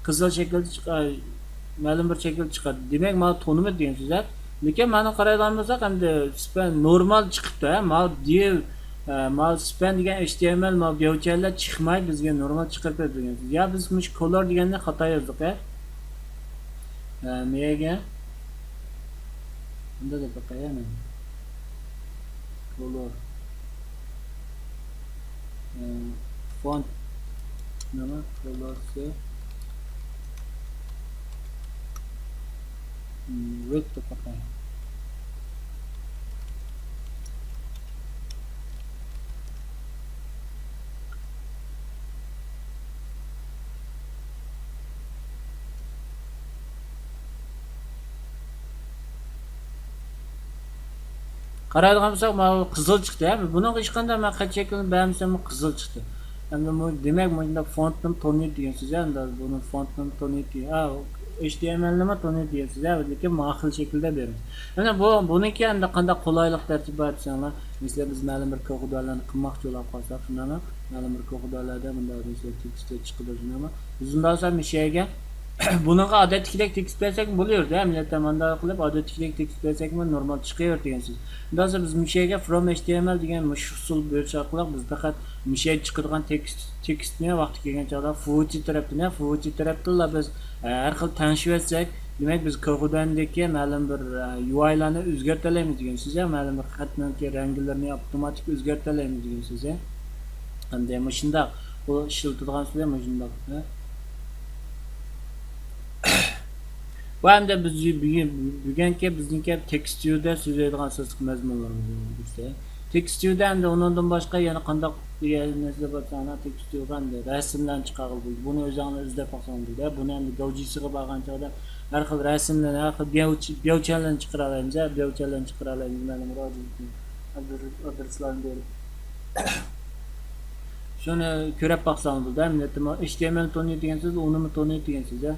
قىزىل شەكىلدە چىقار، مەلۇم بىر شەكىلدە چىقىدۇ. دېمەك، مانا تونۇمى دېگەن سۆز، ھە. لېكىن مانا قارايدىغان بولساق، ئەمدى سىپەن نورمال چىقىپتۇ، ھە. مانا دىۋ، ئە، مانا سىپەن دېگەن ئېچ تى ئېم ئېل، مانا بياۋچەنلەر چىقماي، بىزگە نورمال چىقىرىپ بېرىدۇ دېگەن سۆز. يا بىز مۇشۇ كولور دېگەننى خاتا يازدۇق، ھە. ئە، مەيەگە. بۇندا دەپ باقاي، مەن. كولور. ئە، فونت. نېمە؟ كولورسى. م، رېد دەپ باقاي. قارايدىغان بولساق، ماۋۇ قىزىل چىقتى، ھە. بۇنىڭغا ھېچقانداق مەن خەت شەكلىنى بەرمىسەممۇ قىزىل چىقتى. ئەمدى بۇ، دېمەك، مۇنداق فونتنىمۇ تونۇيدۇ دېگەن سۆز، ھە. ئەمدى بۇنى فونتنىمۇ تونۇيدۇ دېگەن، ھە، ئېچ تى ئېم ئېلنىمۇ تونۇيدۇ دېگەن سۆز، ھە. لېكىن مانا خىل شەكىلدە بېرىمىز. ئەمدى بۇ، بۇنىڭكى ئەمدى قانداق قولايلىق تەرتىپى بار دېسەڭلار، مەسىلەن، بىز مەلۇم بىر كوخۇدانلارنى قىلماقچى بولۇپ قالساق، شۇنداقمۇ؟ مەلۇم بىر كوخۇدانلاردا بۇنداق، مەسىلەن، تېكىست چىقىدۇ، شۇنداقمۇ؟ بىز بۇنداق بولسا مۇشۇ يەرگە بۇنىڭغا ئادەتتىكىدەك تېكىست بەرسەكمۇ بولۇۋېرىدۇ، ئەمەلىيەتتە مانداق قىلىپ ئادەتتىكىدەك تېكىست بەرسەكمۇ نورمال چىقىۋېرىدۇ دېگەن سۆز. ئۇنداق بولسا بىز مۇشۇ يەرگە فروم ئېچ تى ئېم ئېل دېگەن مۇشۇ ئۇسۇل بويىچە ئارقىلىق بىز پەقەت مۇشۇ يەرگە چىقىدىغان تېكىست، تېكىستنى ۋاقتى كەلگەن چاغدا فۇفۇچى تەرەپتىن، فۇفۇچى تەرەپتىنلا بىز، ئە، ھەر خىل تەڭشىۋەتسەك، دېمەك، بىز كوخۇداندىكى مەلۇم بىر، ئە، يۇ ئايلارنى ئۆزگەرتەلەيمىز دېگەن سۆز، يا مەلۇم بىر خەتنىڭكى رەڭگىلىرىنى ئاپتوماتىك ئۆزگەرتەلەيمىز دېگەن سۆز. ئەمدى مۇشۇنداق، بۇ ئىشلىتىدىغان سۆز مۇشۇنداق. بۇ ئەمدى بىز بۈگۈن، بۈگۈنكى بىزنىڭكى تېكىست ۋيۇدا سۆزلەيدىغان ئاساسلىق مەزمۇنلىرىمىز بولسا، تېكىست ۋيۇدا ئەمدى ئۇنىڭدىن باشقا يەنە قانداق نەرسىلەر بار دېسەڭلار، تېكىست ۋيۇغا ئەمدى رەسىملەرنى چىقارغىلى بولىدۇ. بۇنى ئۆزۈڭلار ئىزدەپ باقساڭلار بولىدۇ. بۇنى ئەمدى گاۋجىسىغا بارغان چاغدا ھەر خىل رەسىملەرنى، ھەر خىل بياۋچ-، بياۋچەنلەرنى چىقىرالايمىز، ھە، بياۋچەنلەرنى چىقىرالايمىز. مەلۇم بىر ئادرېس-، ئادرېسلارنى بېرىپ. شۇنى كۆرۈپ باقساڭلار بولىدۇ، مىللىتىمۇ ئېچ تى ئېم ئېل تونۇيدۇ دېگەنسىز، ئۇنىمۇ تونۇيدۇ دېگەنسىز، ھە.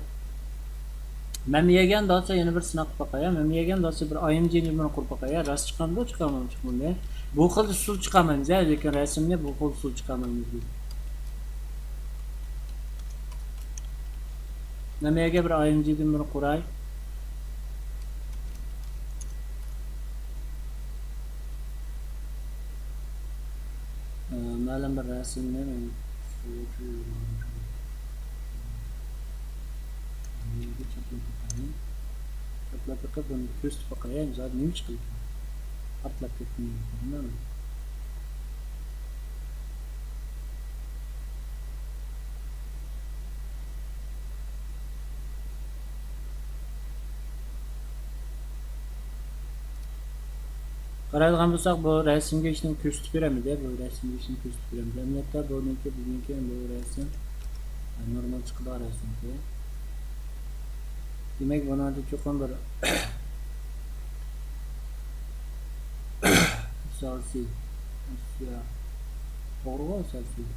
مەن يەگەن داسا يەنە بىر سىناق قىلىپ باقاي، ھە. مەن يەگەن داسا بىر ئاي ئېم جى نى بىر قۇرۇپ باقاي، ھە. راست چىقامدۇ، چىقارمامدۇ، چىقمامدۇ، ھە. بۇ خىل ئۇسۇل چىقارمايمىز، ھە. لېكىن رەسىمنى بۇ خىل ئۇسۇل چىقارمايمىز بىز. مەن يەگە بىر ئاي ئېم جى دىن بىر قۇراي. ئە، مەلۇم بىر رەسىمنى مەن چاپلاپ بېقىپ، بۇنى كۆرسىتىپ باقاي، زادى نېمە چىقىدىكەن؟ پارتلاپ كەتتىمۇ؟ قارايدىغان بولساق، بۇ رەسىمگە ھېچنېمە كۆرسىتىپ بېرەلمىدى، بۇ رەسىمگە ھېچنېمە كۆرسىتىپ بېرەلمىدى. ئەمەلىيەتتە بۇنىڭكى، بىزنىڭكى بۇ رەسىم نورمال چىقىدىغان رەسىمكى. دېمەك، بۇنىڭدا چوقۇم بىر ئاساسىي، توغرىغۇ ئاساسىي.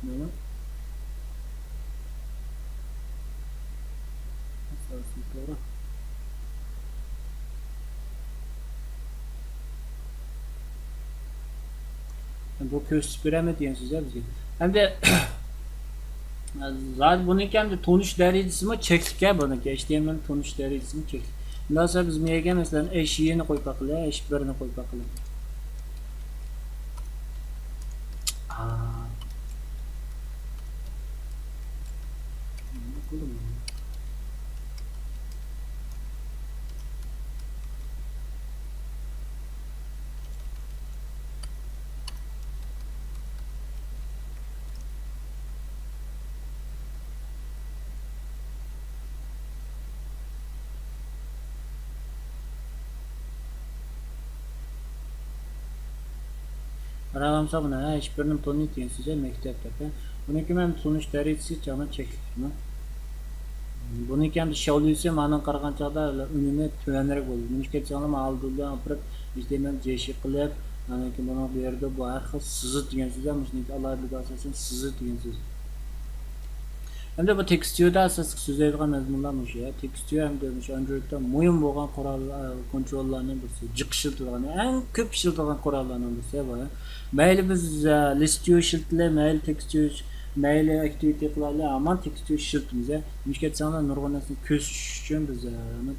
نېمە؟ ئاساسىي توغرا. بۇ كۆرسىتىپ بېرەلمەيدۇ دېگەن سۆز بىزگە. ئەمدى زادى بۇنىڭكى ئەمدى تونۇش دەرىجىسىمۇ چەكلىك ھە، بۇنىڭكى ئېچ تى ئېم ئېل تونۇش دەرىجىسىمۇ چەكلىك. ئۇنداق بولسا بىز مۇ يەرگە مەسىلەن، ئېچ ئى نى قويۇپ باقىلى، ئېچ بىر نى قويۇپ باقىلى. قاراۋالساق مانا، ھە، ئېچ بىر نىڭ تونى دېگەن سۆز مەكتەپ دەپ. بۇنىڭكى مەن تونۇش دەرىجىسى چاغنا چەكلىكمۇ. بۇنىڭكى ئەمدى شياۋلۈسى مانا قارىغان چاغدا ئۈنۈمى تۆۋەنرەك بولىدۇ. نېمىشقا دېسەڭلار، مانا ئالدىدا بىر ئىشتىمەن جېشى قىلىپ، ئاندىن كېيىن بۇنىڭ بۇ يەردە بۇ ھەر خىل سىزىت دېگەن سۆز، مۇشۇنىڭكى ئالاھىدىلىكى ئاساسەن سىزىت دېگەن سۆز. ئەمدى بۇ تېكىست ۋيۇدا ئاساسلىق سۆزلەيدىغان مەزمۇنلار مۇشۇ. تېكىست ۋيۇ ئەمدى مۇشۇ ئاندرويدتا مۇھىم بولغان قورال، ئە، كونتروللارنىڭ بىرسى، جىق ئىشلىتىدىغان، ئەڭ كۆپ ئىشلىتىدىغان قوراللارنىڭ بىرسى بۇ. مەيلى بىز، ئە، لىست ۋيۇ ئىشلىتىلى، مەيلى تېكىست ۋيۇ، مەيلى ئەكتىۋىتى قىلايلى، ھامان تېكىست ۋيۇ ئىشلىتىمىز. نېمىشقا دېسەڭلار، نۇرغۇن نەرسىنى كۆرسىتىش ئۈچۈن بىز، ئە،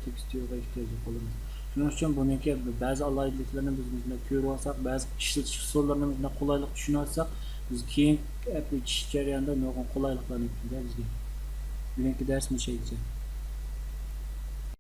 تېكىست ۋيۇغا ئېھتىياج قىلىمىز. شۇنىڭ ئۈچۈن بۇنىڭكى بەزى ئالاھىدىلىكلىرىنى بىز مۇشۇنداق كۆرۈۋالساق، بەزى ئىشلىتىش ئۇسۇللىرىنى مۇشۇنداق قولايلىق چۈشىنىۋالساق، بىز كېيىنكى ئەپ ئېچىش جەريانىدا نۇرغۇن قولايلىقلارنى كېلىدۇ بىزگە. بۈگۈنكى دەرس مۇشۇ يەرگىچە.